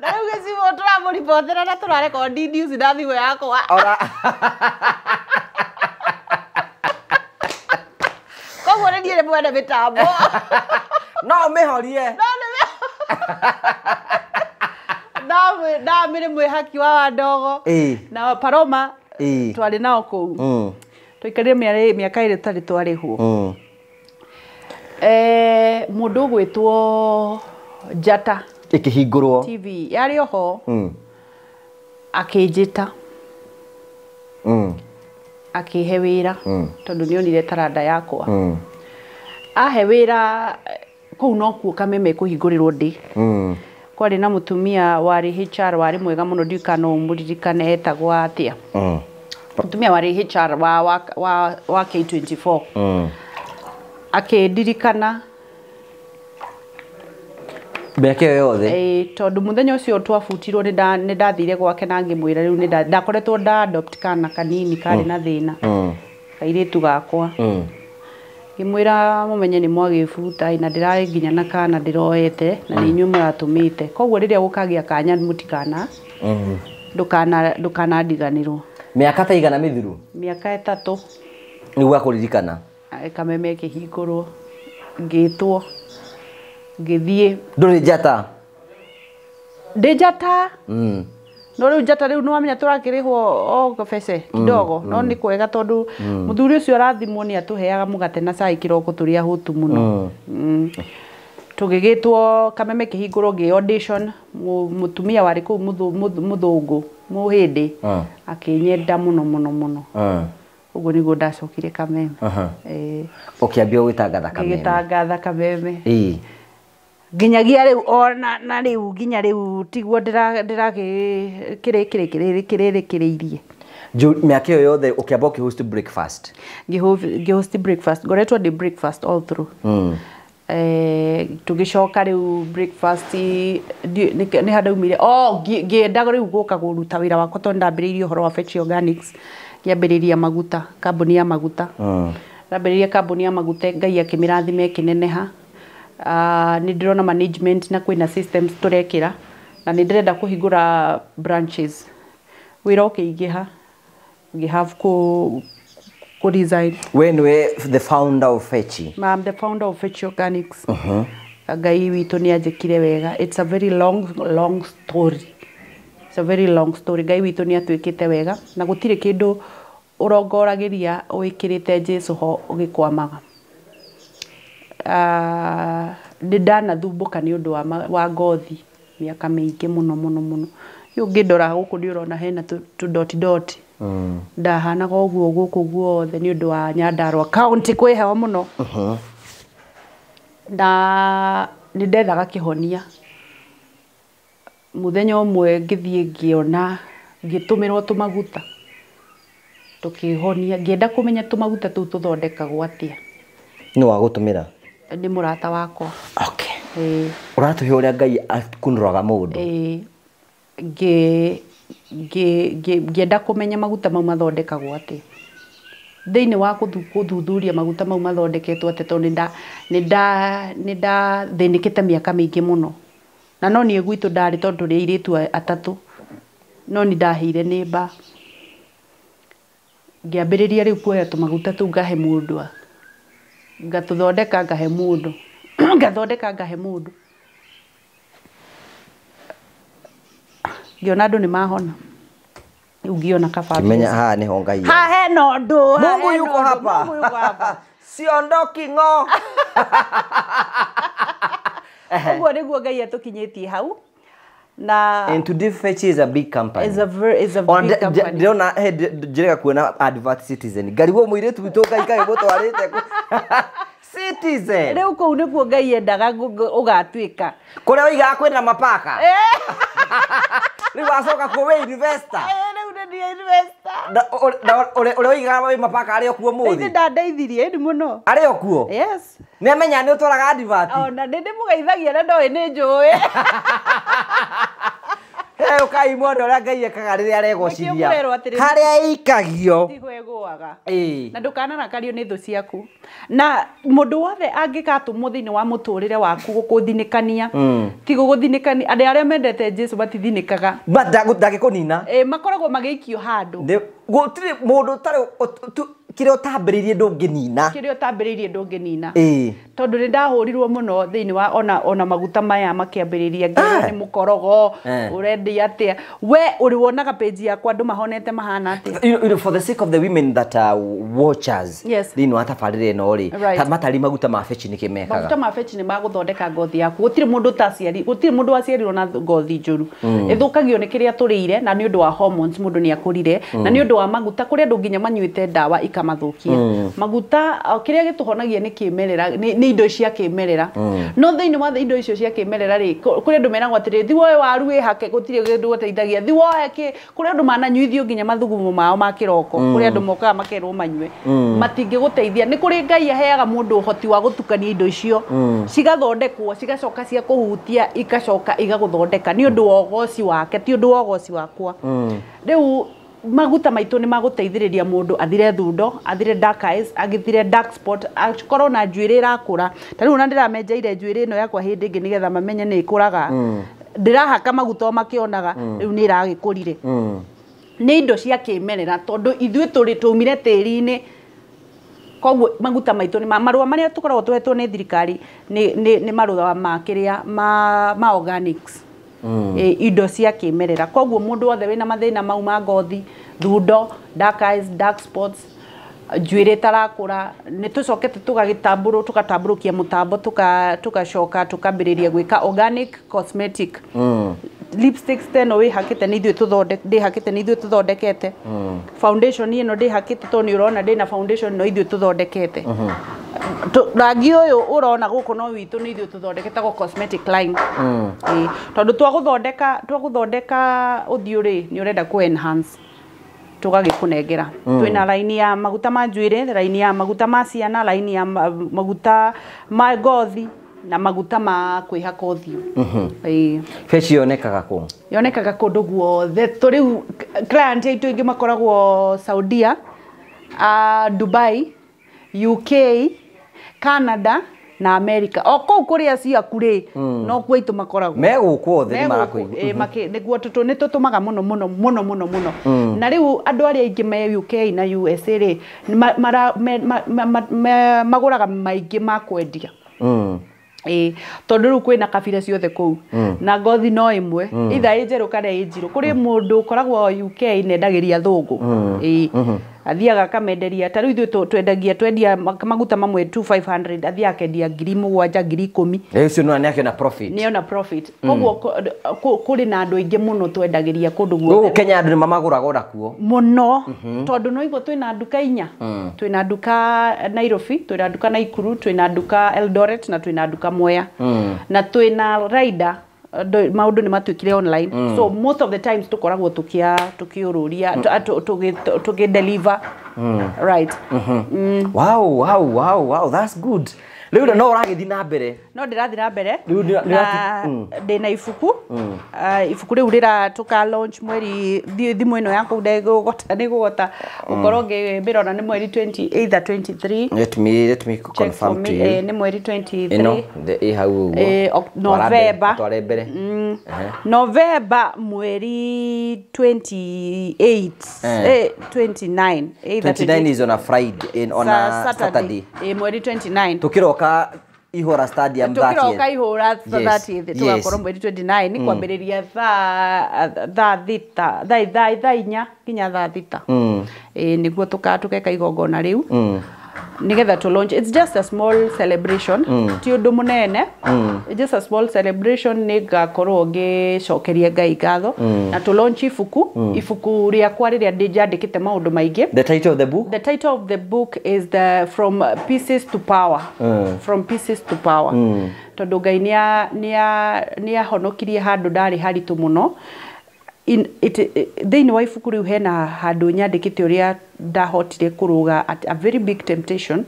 Na rĩu Gĩcimũ tũramũribotera na tũrarekondi news na thimũ yakwa. Ora. Koguo nĩ niĩ mwene mĩtambo. No ũmĩhorie. No nĩ ndamĩrĩ mwĩhaki wa Wandogo. Na Paroma twarĩ nao kũu. Twaikarire mĩaka ĩrĩ tũtarĩ twarĩhwo. Mũndũ ũgwĩtwo Njata ĩkĩhingũrwo TV yarĩ oho. Akĩnjĩta. Akĩhe wĩra tondũ nĩonire taranda yakwa. Ahe wĩra kũu nokuo Kameme kũhingũrĩrwo ndĩ. Kwarĩ na mũtumia warĩ HR warĩ mwega mũno, ndiũĩ kana no ũmũririkane, etagwo atĩa. Mũtumia warĩ HR wa K24. Akĩndirikana Mĩaka ĩyo yothe. Tondũ mũthenya ũcio twabutirwo nĩ ndathire gwake na ngĩmwĩra rĩu nĩ ndakoretwo nda adopt kana kanini karĩ na thĩna. Kairĩtu gakwa. Ngĩmwĩra mũmenye nĩ mwagĩbuta na ndĩrarĩ nginya na kana ndĩroete na nĩ inyuĩ mũratũmĩte. Koguo rĩrĩa gũkagĩa kanya mũtikana ndũkanandiganĩrwo. Mĩaka ta igana mĩthiru? Mĩaka 3. Nĩguo akũririkana? Kameme ĩkĩhingũrwo, ngĩtwo, ngĩthiĩ. Ndũrĩ Njata? Ndĩ Njata. No rĩu Njata rĩu nĩwamenya tũrakĩrĩhwo o kabece kidogo, no nĩ kwega tondũ mũthuri ũcio arathimwo nĩ atũheaga mũgate na cai kĩroko tũrĩ ahũtu mũno. Tũgĩgĩtwo Kameme kĩhingũrwo ngĩ audition, mũtumia warĩ kũu mũthũngũ, mũhĩndĩ, akĩnyenda mũno mũno mũno. Ũguo nĩguo ndacokire Kameme. Ũkĩambia gũgĩtangatha Kameme. Ngĩgĩtangatha Kameme. Nginyagia rĩu ona na rĩu nginya rĩu tiguo ndĩrakĩrĩkĩrĩirie. Mĩaka ĩyo yothe ũkĩamba ũkĩhost breakfast? Ngĩhost breakfast, ngoretwo ndĩ breakfast all through. Tũgĩcoka rĩu breakfast nĩ handaumire. Oh, ngĩenda rĩu gũka kũruta wĩra wakwa tondũ ndambĩrĩirie ũhoro wa Fetch Organics. Ngĩambĩrĩria maguta, kambuni ya maguta. Ndambĩrĩria kambuni ya maguta, Ngai akĩmĩrathima ĩkĩneneha. Nĩ ndĩrona management na kwĩna systems tũrekĩra na nĩ ndĩrenda kũhingũra branches. Wĩra ũkĩingĩha, ngĩ have kũ resign. We nĩwe the founder of Fetch? I'm the founder of Fetch Organics. Ngai witũ nĩ anjĩkire wega. It's a very long, long story. It's a very long story. Ngai witũ nĩ atwĩkĩte wega na gũtirĩ kĩndũ ũrongoragĩria wĩkĩrĩte Jesũ ho ũgĩkwamaga. Nĩ ndanathumbũka nĩ ũndũ wa ngothi mĩaka mĩingĩ mũno mũno mũno. Rĩu ũngĩndora gũkũ nĩ ũrona hena tũdoti doti. Ndahanaga ũguo gũkũ guothe nĩ ũndũ wa Nyandarua County kwĩ heho mũno. Na nĩ ndethaga kĩhonia. Mũthenya ũmwe ngĩthiĩ ngĩona ngĩtũmĩrwo tũmaguta tũkĩhonia, ngĩenda kũmenya tũmaguta tũu tũthondekagwo atĩa. Nĩ wagũtũmĩra? Nĩ mũrata wakwa. Okay. Ũratũhe ũrĩa Ngai akunũraga mũndũ. Ngĩenda kũmenya maguta mau mathondekagwo atĩa. Thĩinĩ wa gũthuthuria maguta mau mathondeketwo atĩa, tondũ nĩ ndathĩnĩkĩte mĩaka mĩingĩ mũno. Na no niĩ gwitũ ndarĩ, tondũ tũrĩ airĩtu atatũ, no nĩ ndahĩire nĩ mbaa. Ngĩambĩrĩria rĩu kuoya tũmaguta tũu ngahe mũndũ, ngatũthondeka ngahe mũndũ, ngathondeka ngahe mũndũ. Ngĩona andũ nĩ mahona. Rĩu ngĩona kaba. Kimenya haha nĩho Ngai. Haha hena ũndũ. Mungu yuko hapa. Mungu yuko hapa. Siondoki ng'o. Ũguo nĩguo Ngai atũkinyĩtie hau. Na and today Fetch is a big company. Is a very, is a big company. Ndĩrona he njĩrĩga kuona advert Citizen. Ngarigwo mũirĩtu witũ Ngai kaĩ gũtwarĩte kũ. Citizen. Rĩu kũu nĩkuo Ngai endaga ũgatuĩka. Kũrĩa ũigaga kwĩna mapaka. Rĩu wacoka kũ wĩ investor. Rĩu nĩ niĩ investor. Na ũrĩa ũigaga wĩ mapaka arĩ o kuo mũthĩ. Nĩ ndandeithirie ĩni mũno. Arĩ o kuo? Yes. Nĩ amenya nĩ ũtwaraga advert. Ona nĩ ndĩmũgeithagia na ndoĩ nĩ njũĩ. Ũkai muone ũrĩa Ngai ekaga rĩrĩa aregocithia. Nĩkĩo mũrerwo atĩrĩ, Harĩa ĩikagio. Tiho ĩgũaga. Na ndũkanarakario nĩ thũ ciaku. Na mũndũ wothe angĩgatũmwo thĩinĩ wa mũtũrĩre waku gũkũthinĩkania, ti gũgũthinĩkania, andũ arĩa mendete Jesũ matithinĩkaga. Ndangĩkũnina. Makoragwo magĩikio handũ. Gũtirĩ mũndũ ũtarĩ kĩrĩa ũtambĩrĩirie ndũngĩnina. Kĩrĩa ũtambĩrĩirie ndũngĩnina. Tondũ nĩ ndahũrirwo mũno thĩinĩ wa ona maguta maya makĩambĩrĩria, ngĩrwo nĩ mũkorogo, ũrendia atĩa. We ũrĩ wonaga page yakwa andũ mahonete mahana atĩa. You know, for the sake of the women that are watchers, yes, thĩinĩ wa tabarĩra ĩno rĩ, ta matari maguta ma Fetch nĩkĩ mekaga? Maguta ma Fetch nĩ magũthondeka ngothi yaku. Gũtirĩ mũndũ ũtaciari, gũtirĩ mũndũ waciarirwo na ngothi njũru. Ĩthũkagio nĩ kĩrĩa tũrĩire na nĩ ũndũ wa hormones mũndũ nĩ akũrire, na nĩ ũndũ wa maguta. Kũrĩ andũ nginya manyuĩte ndawa ikamathũkia. Maguta kĩrĩa gĩtũhonagia nĩ kĩmerera, nĩ indo cia kĩmerera. No thĩinĩ wa indo icio cia kĩmerera rĩ, kũrĩ andũ meragwo atĩrĩ, thi woe waru wĩhake, gũtirĩ kĩndũ gũteithagia. Thi woe kĩ, kũrĩ andũ mananyuithio nginya mathugumo mao ma kĩroko. Kũrĩ andũ mokaga makerwo manyue. Matingĩgũteithia. Nĩ kũrĩ Ngai aheaga mũndũ ũhoti wa gũtukania indo icio. Cigathondekwo, cigacoka cia kũhutia, igacoka igagũthondeka nĩ ũndũ wa ũgoci wake, ti ũndũ wa ũgoci wakwa. Rĩu maguta maitũ nĩ magũteithĩrĩria mũndũ athire thundo, athire dark eyes, agithire dark spot, akorwo na njuĩrĩ ĩrakũra. Ta rĩu ona ndĩramenjeire njuĩrĩ ĩno yakwa hĩndĩ ĩngĩ nĩgetha mamenye nĩ ĩkũraga. Ndĩrahaka maguta o makĩonaga, rĩu nĩ ĩragĩkũrire. Nĩ indo cia kĩmerera tondũ ithuĩ tũrĩ tũmire tĩri-inĩ. Koguo maguta maitũ nĩ marũa marĩa tũkoragwo tũhetwo nĩ thirikari nĩ marũa ma kĩrĩa ma organics. Indo cia kĩmerera. Koguo mũndũ wothe wĩna mathĩna mau ma ngothi, thundo, dark eyes, dark spots, njuĩrĩ ĩtarakũra, nĩ tũcokete tũgagĩtambũrũ, tũgatambũrũkia mũtambo, tũgacoka tũkambĩrĩria gwĩka organic cosmetic. Lipsticks teno wĩhakĩte nĩ ithuĩ tũthondekete, ndĩhakĩte nĩ ithuĩ tũthondekete. Foundation ĩno ndĩhakĩte tondũ nĩ ũrona ndĩna foundation no ithuĩ tũthondekete. Rangi ũyũ ũrona gũkũ no witũ nĩ ithuĩ tũthondekete go cosmetic line. Tondũ twagũthondeka ũthiũ rĩ, nĩ ũrenda kũ enhance, tũgagĩkũnengera. Twĩna raini ya maguta ma njuĩrĩ, raini ya maguta ma ciana, raini ya maguta ma ngothi na maguta ma kwĩhaka ũthiũ. Fetch yonekaga kũ? Yonekaga kũndũ guothe. Tũrĩu client aitũ aingĩ makoragwo Saudia, Dubai, UK, Canada na America. O kũu kũrĩa ciaku rĩ, no kuo aitũ makoragwo. Me gũkũ othe nĩ marakũigua. Nĩguo nĩ tũtũmaga mũno mũno mũno mũno mũno. Na rĩu andũ arĩa aingĩ me UK na USA rĩ, magũraga maingĩ ma kwendia. Tondũ rĩu kwĩna kabira ciothe kũu. Na ngothi no ĩmwe, either ĩ njerũ kana ĩ njirũ. Kũrĩ mũndũ ũkoragwo UK na endagĩria thũngũ. Athiaga akamenderia ta rĩu ithuĩ twendagia twendia maguta mamwe 2500 athiaga akendia 7,000 10,000. Ũcio no nĩakĩona profit. Nĩona profit. Koguo kũrĩ na andũ aingĩ mũno twendagĩria kũndũ guothe. Gũkũ Kenya andũ nĩ mamagũraga ona kuo. Mũno. Tondũ no igua twĩna nduka inya. Twĩna nduka Nairobi, twĩna nduka Nakuru, twĩna nduka Eldoret na twĩna nduka Mwea. Na twĩna rider. Maũndũ nĩ matuĩkire online. So most of the times tũkoragwo tukiũrũria tuki deliver. Right. Wow, wow, wow, wow, that's good. Rĩu no ũragĩthiĩ na mbere. No ndĩrathiĩ na mbere. Na ndĩna ibuku. Ibuku rĩu rĩra tũka launch mweri thimũ ĩno yakwa ndĩgũgota nĩgũgota gũkorwo ngĩmĩrora nĩ mweri 20 either 23. Let me confirm to you. Nĩ mweri 23. Ĩno ĩ hau ũguo. November. Tware mbere. November mweri 28 29. 29 is on a Friday, on a Saturday. Mweri 29. Tukiroka Ihora Stadium 30th. Tukiroka Ihora 30th tugakorwo mweri 29 ni kwambĩrĩria thaa thita thaa inya nginya thaa thita. Nĩguo tũkeka igongona rĩu nigetha to launch. It's just a small celebration. Ti ũndũ mũnene. It's just a small celebration nĩngakorwo ngĩcokeria Ngai ngatho na to launch ibuku ibuku rĩakwa rĩrĩa ndĩnjandĩkĩte maũndũ maingĩ. The title of the book? The title of the book is the From Pieces to Power. From Pieces to Power. Tondũ Ngai nĩahonokirie handũ ndarĩ haritũ mũno. Thĩinĩ wa ibuku rĩu hena handũ nyandĩkĩte ũrĩa ndahotire kũrũga at a very big temptation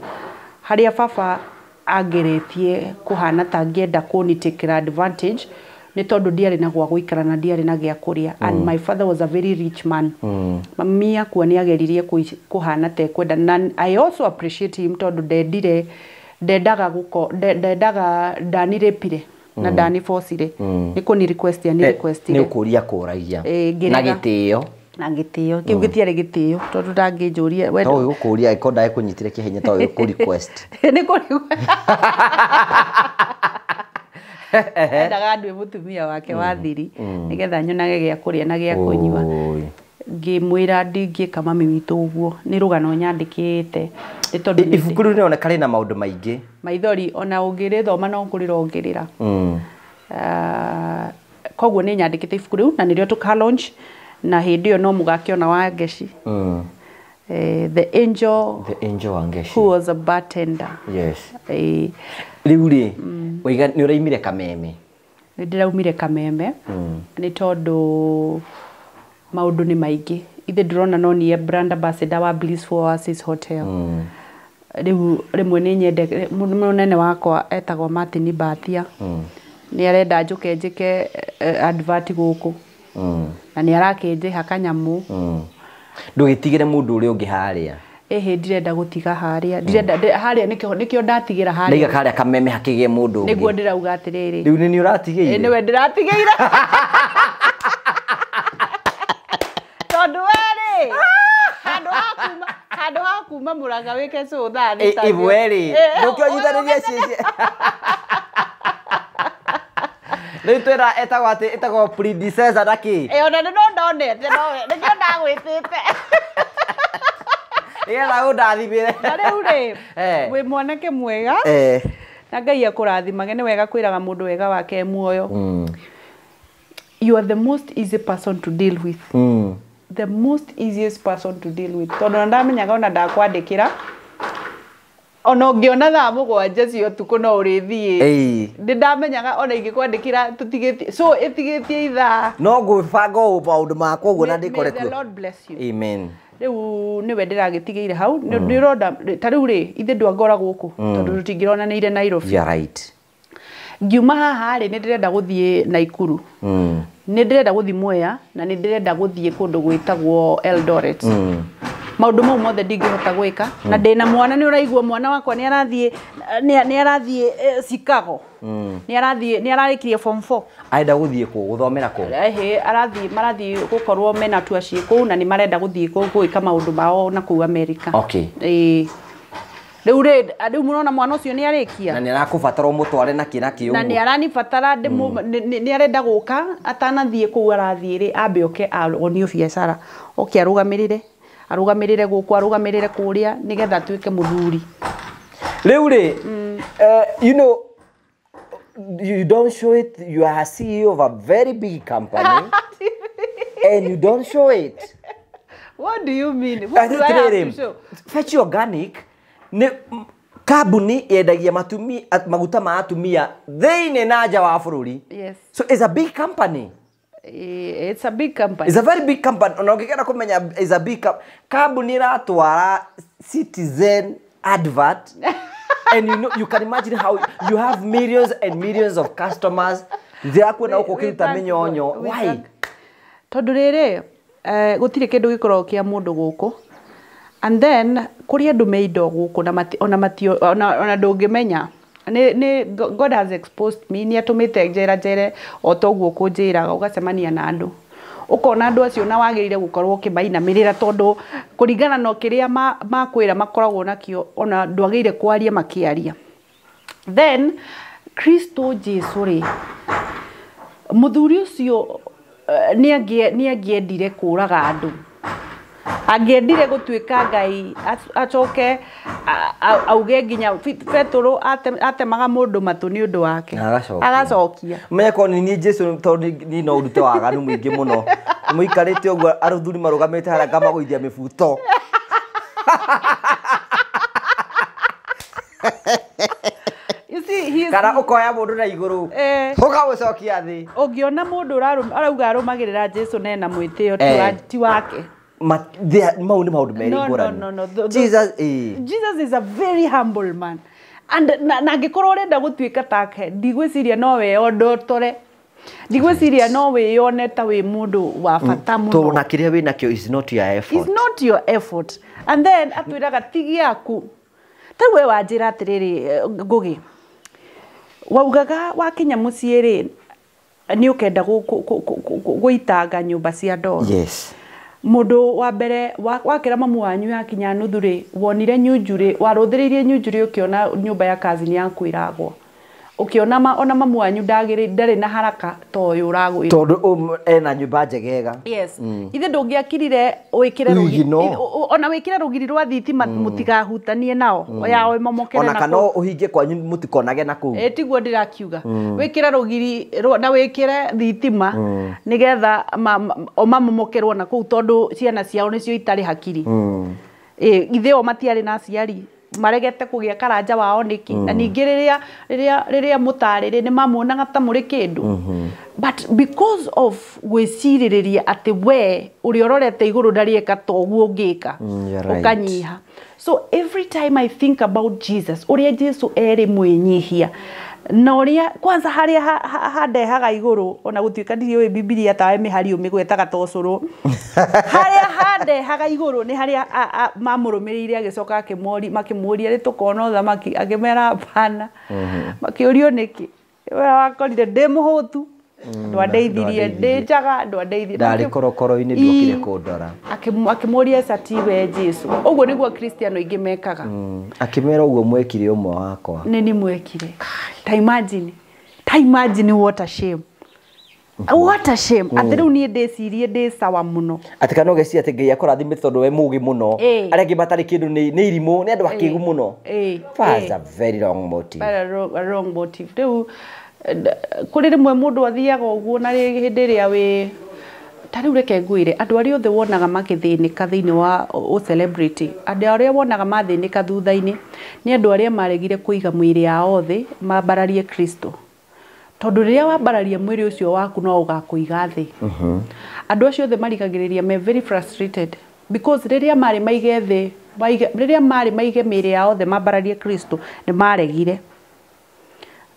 harĩa baba angeretie kũhana ta angĩenda kũni take advantage nĩ tondũ ndiarĩ na gwa gũikara na ndiarĩ na gĩa kũrĩa. And my father was a very rich man. Mami akua nĩ ageririe kũhana ta ekwenda na I also appreciate him tondũ ndendaga ndanirĩpire na ndanibocire nĩ kũni request ya ni request nĩ ũkũria kũragia na gĩtĩo na gĩtĩo kĩu gĩtiarĩ gĩtĩo tondũ ndangĩnjũria we to gũkũria ĩko ndagĩkũnyitire kĩhinya to gũkũ request nĩ kũ endaga ndue mũtumia wake wa thiri nĩgetha nyonage gĩa kũrĩa na gĩa kũnyua. Ngĩmwĩra ndingĩka mami witũ ũguo nĩ rũgano nyandĩkĩte nĩ tondũ ibuku rĩu rĩroneka rĩna maũndũ maingĩ maithori ona ũngĩrĩthoma no kũrĩra ũngĩrĩra. Koguo nĩ nyandĩkĩte ibuku rĩu na nĩrĩo tũka launch na hĩndĩ ĩyo no mũgakĩona Wangechi. The angel Wangechi who was a bartender. Yes. Rĩu rĩ waiga nĩ ũraimire Kameme? Nĩ ndĩraumire Kameme nĩ tondũ maũndũ nĩ maingĩ. Ithe ndĩrona no niĩ brand ambassador wa Blissful Oasis Hotel. Rĩu rĩmwe nĩ nyende mũnene wakwa etagwo Martin Batia. Nĩ arenda njũke njĩke advert gũkũ. Na nĩ arakĩnjĩha kanyamũ. Ndũgĩtigĩre mũndũ ũrĩa ũngĩ harĩa. Ĩhĩ ndirenda gũtiga harĩa. Ndirenda harĩa nĩkĩo ndatigĩra harĩa. Ndaiga harĩa Kameme hakĩgĩe mũndũ ũngĩ. Nĩguo ndĩrauga atĩrĩrĩ. Rĩu nĩ ũratigĩire? Nĩwe ndĩratigĩire. Tondũ we rĩ handũ ha kuma Mũrang'a wĩke show thaa thita. Ĩmwe rĩ ndũkĩonyitanĩria ciĩcie. Rĩu twĩra etagwo atĩ etagwo predecessor na kĩ? Ona nĩ no ndonete nowe nĩkĩo ndagwĩtĩte. Nĩgetha ũndathimĩre. Na rĩu rĩ wĩ mwanake mwega na Ngai akũrathimage nĩ wega kwĩraga mũndũ wega wake muoyo. You are the most easy person to deal with. The most easiest person to deal with. Tondũ ndamenyaga ona ndakwandĩkĩra ona ũngĩona thaa mũgwanja cia ũtukũ no ũrĩthiĩ. Nĩ ndamenyaga ona ingĩkwandĩkĩra tũtigĩtie so ĩtigĩtie ithaa no ngũbanga ũũ maũndũ makwa ũguo na ndĩkore kuo. May the Lord bless you. Amen. Rĩu nĩwe ndĩragĩtigĩire hau nĩ ũronda ta rĩu rĩ ithe ndwangora gũkũ tondũ tũtingĩronanĩire Nairobi. You are right. Ngiuma haha rĩ nĩ ndĩrenda gũthiĩ Nakuru. Nĩ ndĩrenda gũthiĩ Mwea na nĩ ndĩrenda gũthiĩ kũndũ gwĩtagwo Eldoret. Maũndũ mau mothe ndingĩhota gwĩka na ndĩna mwana nĩ ũraigua mwana wakwa nĩ arathiĩ nĩ arathiĩ Chicago. Nĩ arathiĩ nĩ ararĩkirie form 4. Arenda gũthiĩ kũ gũthomera kũ? Ehe arathiĩ marathiĩ gũkorwo mena tua ciĩ kũu na nĩ marenda gũthiĩ gwĩka maũndũ mao na kũu America. Okay. Rĩu rĩ rĩu mũrona mwana ũcio nĩ arĩkia na nĩ arakũbatara ũmũtware na kĩ na kĩ ũguo na nĩ aranibatara nĩ arenda gũka atanathiĩ kũu arathiĩ rĩ ambe oke onio biacara oke arũgamĩrĩre Arũgamĩrĩre gũkũ, arũgamĩrĩre kũrĩa, nĩgetha atuĩke mũthuri. Rĩu rĩ, you know, you don't show it. You are a CEO of a very big company and you don't show it. What do you mean? What do I have to show? Fetch Organic nĩ kambuni yendagia maguta ma atumia thĩinĩ na nja wa bũrũri. Yes. So it's a big company. It's a big company. It's a very big company. Ona ũngĩkenda kũmenya it's a big kambuni ĩratwara Citizen advert and you know, you can imagine how you have millions and millions of customers. Ndĩrakuona gũkũ ũkĩruta mĩnyonyo. Why? Tondũ rĩrĩ, gũtirĩ kĩndũ gĩkoragwo kĩa mũndũ gũkũ. And then kũrĩ andũ me indo gũkũ na ona ndũngĩmenya. Nĩ God has exposed me, nĩ atũmĩte njera njere o toguo kũnjĩraga, ũgacemania na andũ. Ũkona andũ acio na wagĩrĩire gũkorwo ũkĩmainamĩrĩra tondũ kũringana na kĩrĩa makwĩra makoragwo nakĩo, ona ndwagĩrĩire kwaria makĩaria. Then Kristo Jesu rĩ, mũthuri ũcio nĩ angĩendire kũraga andũ. Angĩendire gũtuĩka Ngai acoke auge nginya Petero atemaga mũndũ matũ nĩ ũndũ wake. Agacokia. Menye korwo nĩ niĩ Jesu tondũ niĩ no ndute waganu mũingĩ mũno. Mũikarĩte ũguo athuri marũgamĩte harĩa ngamagũithia mĩbuto. You see, he is Kana ũkoya mũndũ na igũrũ. Ũkamũcokia thĩ. Ũngĩona mũndũ arauga arũmagĩrĩra Jesu na ena mwĩtĩo ti wake. Mau nĩ maũndũ merĩ ngũrani. No. Jesus, Jesus is a very humble man. And na angĩkorwo ũrenda gũtuĩka take, ndigwĩciria no wĩyondotore. Ndigwĩciria no wĩyone ta wĩ mũndũ wa bata mũno. Tondũ na kĩrĩa wĩnakĩo is not your effort. It's not your effort. And then atwĩraga ti gĩaku. Ta we wanjĩra atĩrĩrĩ, Ngũgĩ, waugaga wakinya mũciĩ rĩ, nĩ ũkenda gũitanga nyũmba cia ndoro. Yes. Mũndũ wa mbere wakĩra mamu wanyu yakinya nuthu rĩ, wonire nyunjurĩ, warũthĩrĩirie nyunjurĩ ũkĩona nyũmba ya cousin yaku ĩragwa. Ũkĩona ona mamu wanyu ndarĩ na haraka ta ũyũ ũragwĩra. Tondũ ena nyũmba njegega. Yes. Ithe ndũngĩakirire wĩkĩre rũgiri, ona wĩkĩre rũgiri rwa thitima mũtigahutanie nao, yao ĩmomokere na kũu. Ona kana ũhingie kwanyu mũtikonage na kũu. Tiguo ndĩrakiuga. Wĩkĩre rũgiri na wĩkĩre thitima nĩgetha o mamomokerwo na kũu tondũ ciana ciao nĩcio itarĩ hakiri. Ithe o matiarĩ na aciari. Maregete kũgĩa karanja wao nĩkĩ? Na ningĩ rĩrĩa mũtarĩrĩ nĩ mamuonaga ta mũrĩ kĩndũ. But because of gwĩcirĩrĩria atĩ we ũrĩa ũrorete igũrũ ndarĩeka ta ũguo ũngĩka, ũkanyiha. So every time I think about Jesus, ũrĩa Jesu erĩ mwĩnyihia, na ũrĩa kwanza harĩa handehaga igũrũ, ona gũtuĩka ndiũĩ Bibilia tawe mĩhari ũmĩgwetaga ta ũcũrũ. Harĩa handehaga igũrũ nĩ harĩa mamũrũmĩrĩire agĩcoka makĩmũria rĩ tũkona ũthamaki, akĩmera hapana. Makĩũrio nĩkĩ? We wakorire ndĩ mũhũtu, ndwandeithirie, ndĩ njaga, ndwandeithirie. Ndarĩ korokoro-inĩ ndwokire kũndora. Akĩmũria aca tiwe Jesu. Ũguo nĩguo Kristiano aingĩ mekaga. Akĩmera ũguo mwekire ũmwe wakwa. Nĩ ni mwekire. Ta imagine what a shame. What a shame. Atĩ rĩu niĩ ndĩcirie ndĩ sawa mũno. Atĩ kana ũgeciria atĩ Ngai akũrathimĩte tondũ we mũgĩ mũno. Arĩa angĩ matarĩ kĩndũ nĩ irimũ, nĩ andũ akĩgu mũno. That's a very wrong motive. Very wrong motive. Rĩu kũrĩ rĩmwe mũndũ athiaga ũguo na hĩndĩ ĩrĩa wĩ ta rĩu reke ngwĩre andũ arĩa othe wonaga makĩthĩnĩka thĩinĩ wa celebrity, andũ arĩa wonaga mathĩnĩka thutha-inĩ nĩ andũ arĩa maregire kũiga mwĩrĩ yao thĩ mambararie Kristo. Tondũ rĩrĩa wambararia mwĩrĩ ũcio waku no ũgakũiga thĩ. Andũ acio othe marigagĩrĩria me very frustrated because rĩrĩa marĩ maige thĩ, rĩrĩa marĩ maige mĩĩrĩ yao thĩ mambararie Kristo nĩ maregire.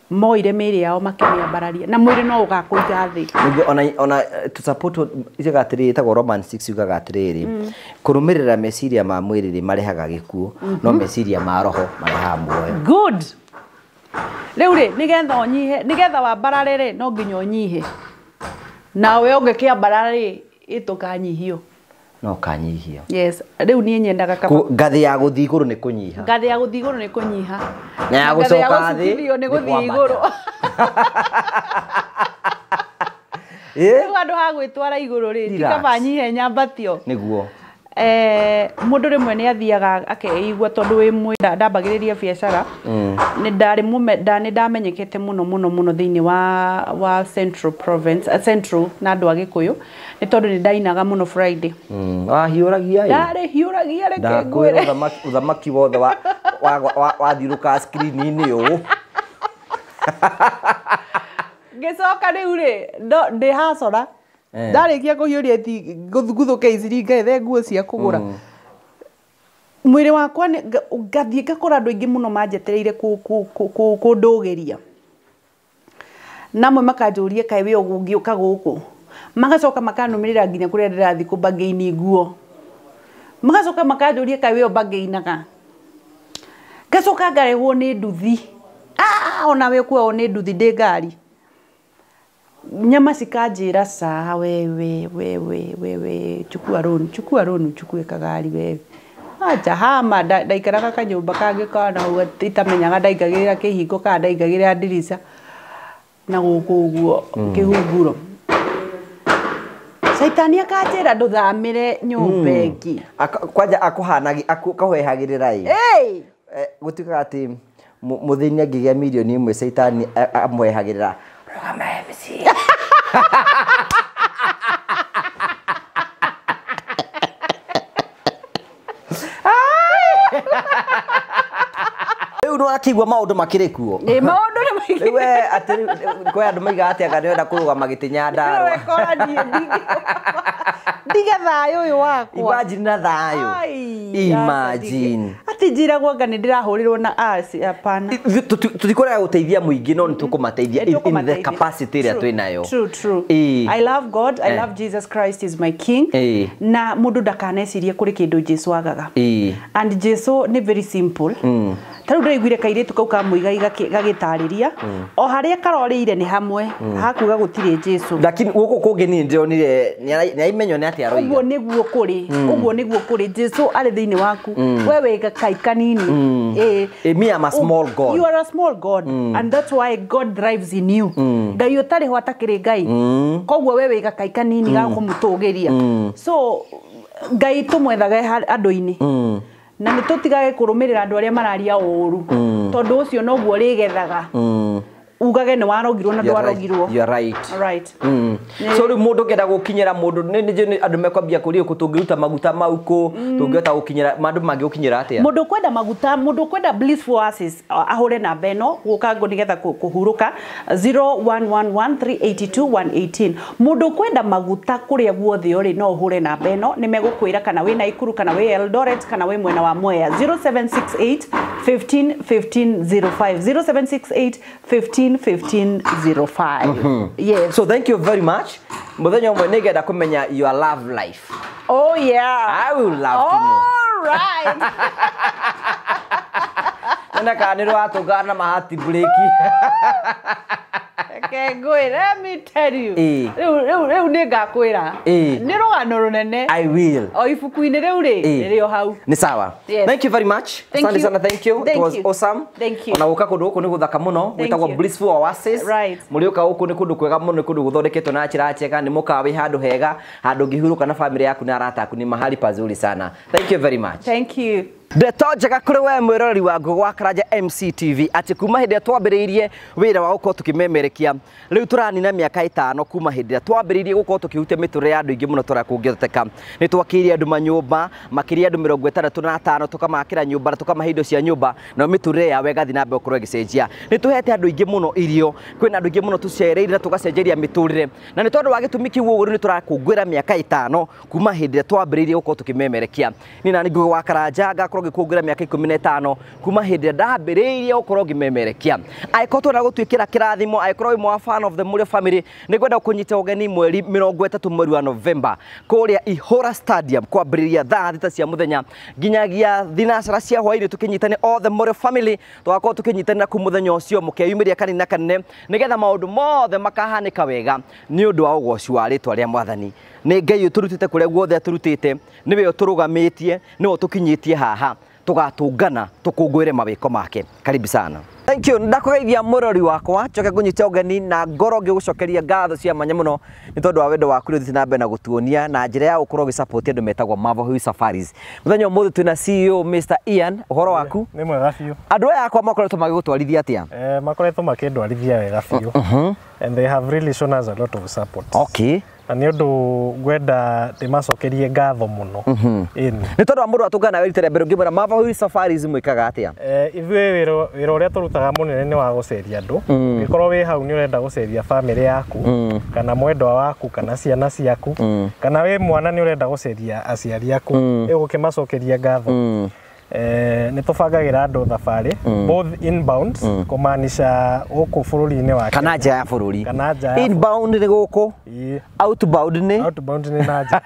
Moire mĩĩrĩ yao makĩmĩambararia na mwĩrĩ no ũgakũiga thĩ. Nĩguo ona to support icaga atĩrĩrĩ ĩtagwo Romans 6 yugaga atĩrĩrĩ, kũrũmĩrĩra meciria ma mwĩrĩ rĩ marehaga gĩkuũ, no meciria ma roho marehaga muoyo. Good. Rĩu rĩ nĩgetha ũnyihe, nĩgetha wambarare rĩ no nginya ũnyihe. Nawe ũngĩkĩambarara rĩ ĩtũkanyihio. No kanyihio. Yes, rĩu niĩ nyendaga kaba. Ngathĩ ya gũthiĩ igũrũ nĩ kũnyiha. Ngathĩ ya gũthiĩ igũrũ nĩ kũnyiha. Na ya gũcoka thĩ nĩ gũthiĩ igũrũ. Rĩu handũ ha gwĩtwara igũrũ rĩ, ti kaba nyihe nyambatio. Nĩguo. Mũndũ rĩmwe nĩ athiaga akeigua tondũ wĩ ndambagĩrĩria biacara nĩ ndarĩ nĩ ndamenyekete mũno mũno mũno thĩinĩ wa Central Province, Central na andũ a Gĩkũyũ nĩ tondũ nĩ ndainaga mũno Friday. Wahiũragia ĩ? Ndarĩ hiũragia reke Ndakwĩra ngwĩre. Ũthamaki wothe wathiũrũka screen-inĩ ũũ. Ngĩcoka rĩu rĩ ndĩ hacora. Ndarĩkia kũhiũria ti ngũthuguthuke iciri ngethe nguo cia kũgũra. Mwĩrĩ wakwa ngathiĩ ngakora andũ aingĩ mũno manjetereire kũndũgĩria. Namwe makanjũria kaĩ wĩ ũguo ũngĩũka gũkũ. Magacoka makanũmĩrĩra nginya kũrĩa ndĩrathiĩ kũbangĩini nguo. Magacoka makanjũria kaĩ wĩ ũbangĩinaga. Ngacoka ngarehwo nĩ nduthi. Onawe ũkuagwo nĩ nduthi ndĩ ngari. Nyama cikanjĩra ca wewe wewe wewe chukua loan chukua loan uchukue kagari wewe. Acha hama ndaikaraga kanyũmba kangĩ kana hau itamenyaga ndaingagĩrĩra kĩhingo kana ndaingagĩrĩra ndirica na gũkũ ũguo kĩhunguro. Caitani akanjĩra ndũthamĩre nyũmba ĩngĩ. Kwanja akũhanagi akũhehagĩrĩra ĩ. Hey! Gũtuĩkaga atĩ mũthĩni angĩgĩa mirioni ĩmwe caitani amwehagĩrĩra rũgama MC. Rĩu nĩwakĩigua maũndũ makĩrĩ kuo. Ĩ maũndũ nĩ maingĩ. Rĩu we atĩ rĩu kwĩ andũ maigaga atĩ anga nĩwenda kũrũgama gĩtĩ Nyandarũa. Rĩu wekora niĩ ndige thayũ ũyũ wakwa. Imagine na thayũ. Ai, Imagine. Atĩ njĩragwo anga nĩ ndĩrahũrĩrwo na aci hapana. Tũtikũrega gũteithia mũingĩ no nĩ tũkũmateithia in the capacity ĩrĩa twĩnayo. True, true. Ĩ. I love God, I love Jesus Christ is my king. Ĩ. Na mũndũ ndakanecirie kũrĩ kĩndũ Jesu agaga. Ĩ. And Jesu nĩ very simple. Ta rĩu ndĩraiguire kairĩtu kau ka Muigai gagĩtarĩria o harĩa karorĩire nĩ hamwe hakuga gũtirĩ Jesu. Lakini gũkũ kũngĩ niĩ ndĩronire nĩaimenywo nĩ atĩa aroiga. Ũguo nĩguo kũrĩ, ũguo nĩguo kũrĩ. Jesu arĩ thĩinĩ waku. We wĩ gakai kanini. Me I'm a small God. You are a small God. And that's why God drives in you. Ngai ũtarĩ ho atakĩrĩ Ngai. Koguo we wĩ gakai kanini ga kũmũtũgĩria. So Ngai tũmwethage andũ-inĩ. Na nĩ tũtigage kũrũmĩrĩra andũ arĩa mararia ũũru. Tondũ ũcio noguo ũrĩgethaga. Ugage nĩ warogirwo na ndwarogirwo. You are right. Right. So rĩu mũndũ ũngĩenda gũkinyĩra mũndũ nĩ andũ mekwambia kũria kũ tũngĩruta maguta mau kũ tũngĩhota gũkinyĩra andũ mangĩgũkinyĩra atĩa? Mũndũ ũkwenda maguta, mũndũ ũkwenda Blissful Oasis ahũre namba ĩno gũka ngũ nĩgetha kũhurũka 0111382118. Mũndũ ũkwenda maguta kũrĩa guothe ũrĩ no ũhũre namba ĩno, nĩ megũkwĩra kana wĩ Naikuru kana wĩ Eldoret kana wĩ mwena wa Mwea. 0768 15 15 05 0768 15 15 05. Yes. So thank you very much. Mũthenya ũmwe nĩngenda kũmenya your love life. Oh yeah. I would love to know. All right. Nena kana nĩ rwatũngana na mahati breki. Reke ngwĩre, let me tell you. Ĩ. Rĩu nĩ ngakwĩra. Ĩ. Nĩ rũgano rũnene. I will. O ibuku-inĩ rĩu rĩ, Ĩ. rĩrĩ o hau. Nĩ sawa. Yes. Thank you very much. Thank Asante you. sana, thank you. It Thank was you. awesome. Thank you. Ona gũka kũndũ gũkũ nĩ gũthaka mũno. Thank Gwĩtagwo you. Blissful Oasis. Right. Mũrĩũka gũkũ nĩ kũndũ kwega mũno, nĩ kũndũ gũthondeketwo na njĩra njega, nĩ mũkawa wĩ handũ hega, handũ ũngĩhurũka na family yaku na arata aku, nĩ mahali pazuri sana. Thank you very much. Thank you. Ndeto njega kũrĩ we mwĩroreri wa Ngũgũ wa Karanja MCTV atĩ kuma hĩndĩ ĩrĩa twambĩrĩirie wĩra wa gũkorwo tũkĩmemerekia rĩu tũranina mĩaka ĩtano kuma hĩndĩ ĩrĩa twambĩrĩirie gũkorwo tũkĩhutia mĩtũrĩre ya andũ aingĩ mũno tũrĩa kũngĩhoteka. Nĩ twakĩire andũ manyũmba makĩria andũ 65 tũkamakĩra nyũmba na tũkamahe indo cia nyũmba nayo mĩtũrĩre yao ĩgathiĩ na mbere gũkorwo ĩgĩcenjia. Nĩ tũhete andũ aingĩ mũno irio, kwĩna andũ aingĩ mũno tũcereire na tũgacenjeria mĩtũrĩre, na nĩ tondũ wa gĩtũmi kĩu ũguo rĩu nĩ tũrakũngũĩra mĩaka ĩtano kuma hĩndĩ ĩrĩa twambĩrĩirie gũkorwo tũkĩmemerekia. Niĩ nani Ngũgũ wa Karanja ngakorwo ngĩkũngũĩra mĩaka 15 kuma hĩndĩ ĩrĩa ndambĩrĩirie gũkorwo ngĩmemerekia. Angĩkorwo twenda gũtuĩkĩra kĩrathimo, angĩkorwo wĩ mwa fan of the Mũrĩo family, nĩ ngwenda kũnyita ũgeni mweri 30 mweri wa November kũrĩa Ihũra Stadium kwambĩrĩria thaa 6 cia mũthenya nginyagia thinacara cia hwaĩ-inĩ, tũkĩnyitane all the Mũrĩo family, tũgakorwo tũkĩnyitanĩra kũu mũthenya ũcio mũkeyumĩria kanini na kanene nĩgetha maũndũ mothe makahanĩka wega nĩ ũndũ wa ũgoci wa rĩtwa rĩa Mwathani. Nĩ Ngai ũtũrutĩte kũrĩa guothe atũrutĩte, nĩwe ũtũrũgamĩtie, nĩwe ũtũkinyĩtie haha. Tũgatũngana tũkũngũĩre mawĩko make. Karibu sana. Thank you. Ndakugeithia mũrori wakwa, njoke ngũnyite ũgeni na ngoro ngĩgũcokeria ngatho cia mwanya mũno nĩ tondũ wa wendo waku ũrĩa ũthiĩte na mbere na gũtuonia na njĩra ya gũkorwo ũgĩsupport andũ metagwo Marvel Hill Safaris. Mũthenya ũmũthĩ twĩna CEO Mr. Ian, ũhoro waku? Nĩ mwega biũ. Andũ aya akwa makoretwo magĩgũtwarithia atĩa? Makoretwo makĩndwarithia wega biũ. And they have really shown us a lot of support. Okay. Na nĩ ũndũ ngwenda ndĩmacokerie ngatho mũno. Ĩni. Nĩ tondũ wa mũndũ atũngana nawe rita rĩa mbere ũngĩmwĩra Marvel Hill Safaris mwĩkaga atĩa? Ithuĩ wĩra ũrĩa tũrutaga mũnene nĩ wa gũceria andũ. Ũngĩkorwo wĩ hau nĩ ũrenda gũceria bamĩrĩ yaku, kana mwendwa waku, kana ciana ciaku, kana wĩ mwana nĩ ũrenda gũceria aciari aku, ĩgũkĩmacokeria ngatho. Nĩ tũbangagĩra andũ thabarĩ both inbound, kũmaanisha gũkũ bũrũri-inĩ wa Kana nja ya bũrũri. Kana nja ya Inbound nĩ gũkũ, Ĩĩ. outbound nĩ? Outbound nĩ na nja.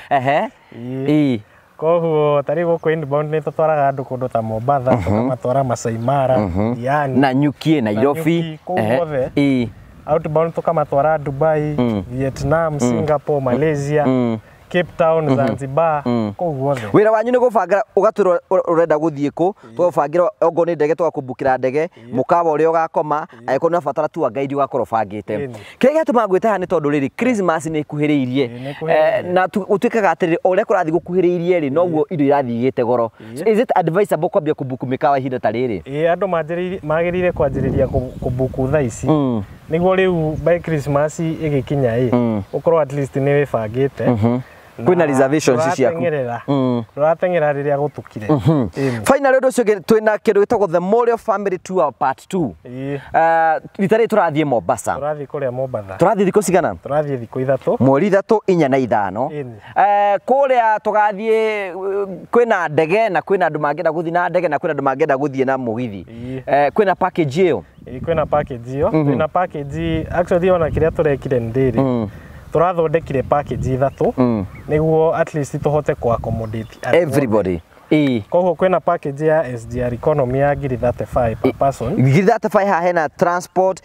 Ehe. Ĩĩ. Ĩĩ. Koguo ta rĩu gũkũ inbound nĩ tũtwaraga andũ kũndũ ta Mombatha, tũkamatwara Masai Mara, Diani, Na Nyuki, Nairobi. Nanyuki, kũu guothe. Ĩĩ. Outbound tũkamatwara Dubai, Vietnam, Singapore, Malaysia, Cape Town, Zanzibar, kũu guothe. Wĩra wanyu nĩ gũbangĩra ũgatwĩra ũrenda gũthiĩ kũ, tũgũbangĩra okorwo nĩ ndege tũgakũmbukĩra ndege, mũkawa ũrĩa ũgakoma, angĩkorwo nĩ ũrabatara tour guide ũgakorwo ũbangĩte. Ĩni. Kĩrĩa gĩatũmaga ngwĩte haha nĩ tondũ rĩrĩ Christmas nĩ ĩkuhĩrĩirie. Ĩĩ, nĩ ĩkuhĩrĩirie. Na gũtuĩkaga atĩrĩrĩ, o ũrĩa kũrathiĩ gũkuhĩrĩirie rĩ, noguo indo irathiĩ igĩte goro. So is it advisable kwambia kũmbuku mĩkawa ihinda ta rĩrĩ? Ĩĩ, andũ magĩrĩire kwanjĩrĩria kũbuku thaa ici, nĩguo rĩu by Christmas ĩgĩkinya ĩ, ũkorwo at least nĩ wĩbangĩte. Kwĩna reservations ciaku. Ndũrateng'era rĩrĩa gũtukire. Ĩni. Finally ũndũ ũcio ũngĩ twĩna kĩndũ gĩtagwo The Memorial Family Tour Part 2. Ĩĩ. Rita rĩrĩ tũrathiĩ Mombasa. Tũrathiĩ kũrĩa Mombatha. Tũrathiĩ thikũ cigana? Tũrathiĩ thikũ 3. Mweri 3, 4 na 5. Ĩni. Kũrĩa tũgathiĩ kwĩna ndege na kwĩna andũ mangĩenda gũthiĩ na ndege na kwĩna andũ mangĩenda gũthiĩ na mũgithi. Ĩĩ. Kwĩna package ĩyo? Ĩĩ, kwĩna package ĩyo. Twĩna package actually ona kĩrĩa tũrekire nĩ rĩrĩ. Tũrathondekire package 3 nĩguo at least tũhote kũ accommodate andũ othe. Everybody. Ĩĩ. Koguo kwĩna package ya SGR economy ya ngiri 35 per person. Ngiri 35 haha hena transport,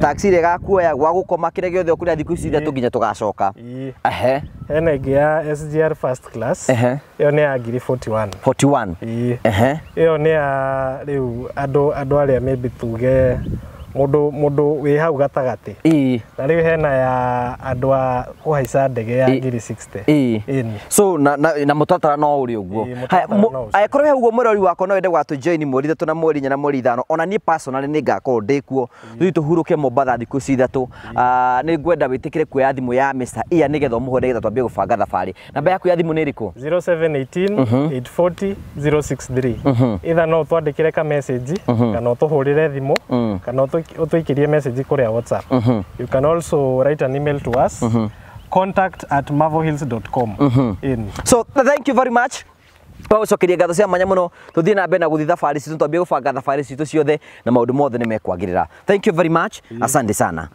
taxi ĩrĩa ĩgakuoya gwa gũkoma kĩrĩa gĩothe ũkũrĩa thikũ ici 3 nginya tũgacoka. Ĩĩ. Ehe. Hena ĩngĩ ya SGR first class. Ehe. Ĩyo nĩ ya ngiri 41. 41. Ĩĩ. Ehe. Ĩyo nĩ ya rĩu andũ arĩa maybe tuge mũndũ wĩ hau gatagatĩ. Ĩĩ. Na rĩu hena ya andũ a kũhaica ndege ya ngiri 60. Ĩĩ. Ĩni. So na mũtaratara no ũrĩ ũguo. Ĩĩ, mũtaratara no ũcio. Angĩkorwo he ũguo mũrori wakwa no wende gwatũ join mweri 3 na mweri 4 na mweri 5, ona niĩ personally nĩ ngakorwo ndĩ kuo. Tũthiĩ tũhurũke Mombatha thikũ ici 3. Nĩ ngwenda wĩtĩkĩre kuoya thimũ ya Mr. Ian nĩgetha ũmũhũre nĩgetha twambie gũbanga thabarĩ. Namba yaku ya thimũ nĩ ĩrĩkũ? 0718 840 063. Either no ũtwandĩkĩre ka message, kana ũtũhũrĩre thimũ, kana ũtũikĩrie message kũrĩa WhatsApp. You can also write an email to us, contact@marvelhills.com. Ĩni. So thank you very much. Twagũcokeria ngatho cia mwanya mũno, tũthiĩ na mbere na gũthiĩ thabarĩ citũ, twambie gũbanga thabarĩ citũ ciothe na maũndũ mothe nĩ mekwagĩrĩra. Thank you very much. Asante sana.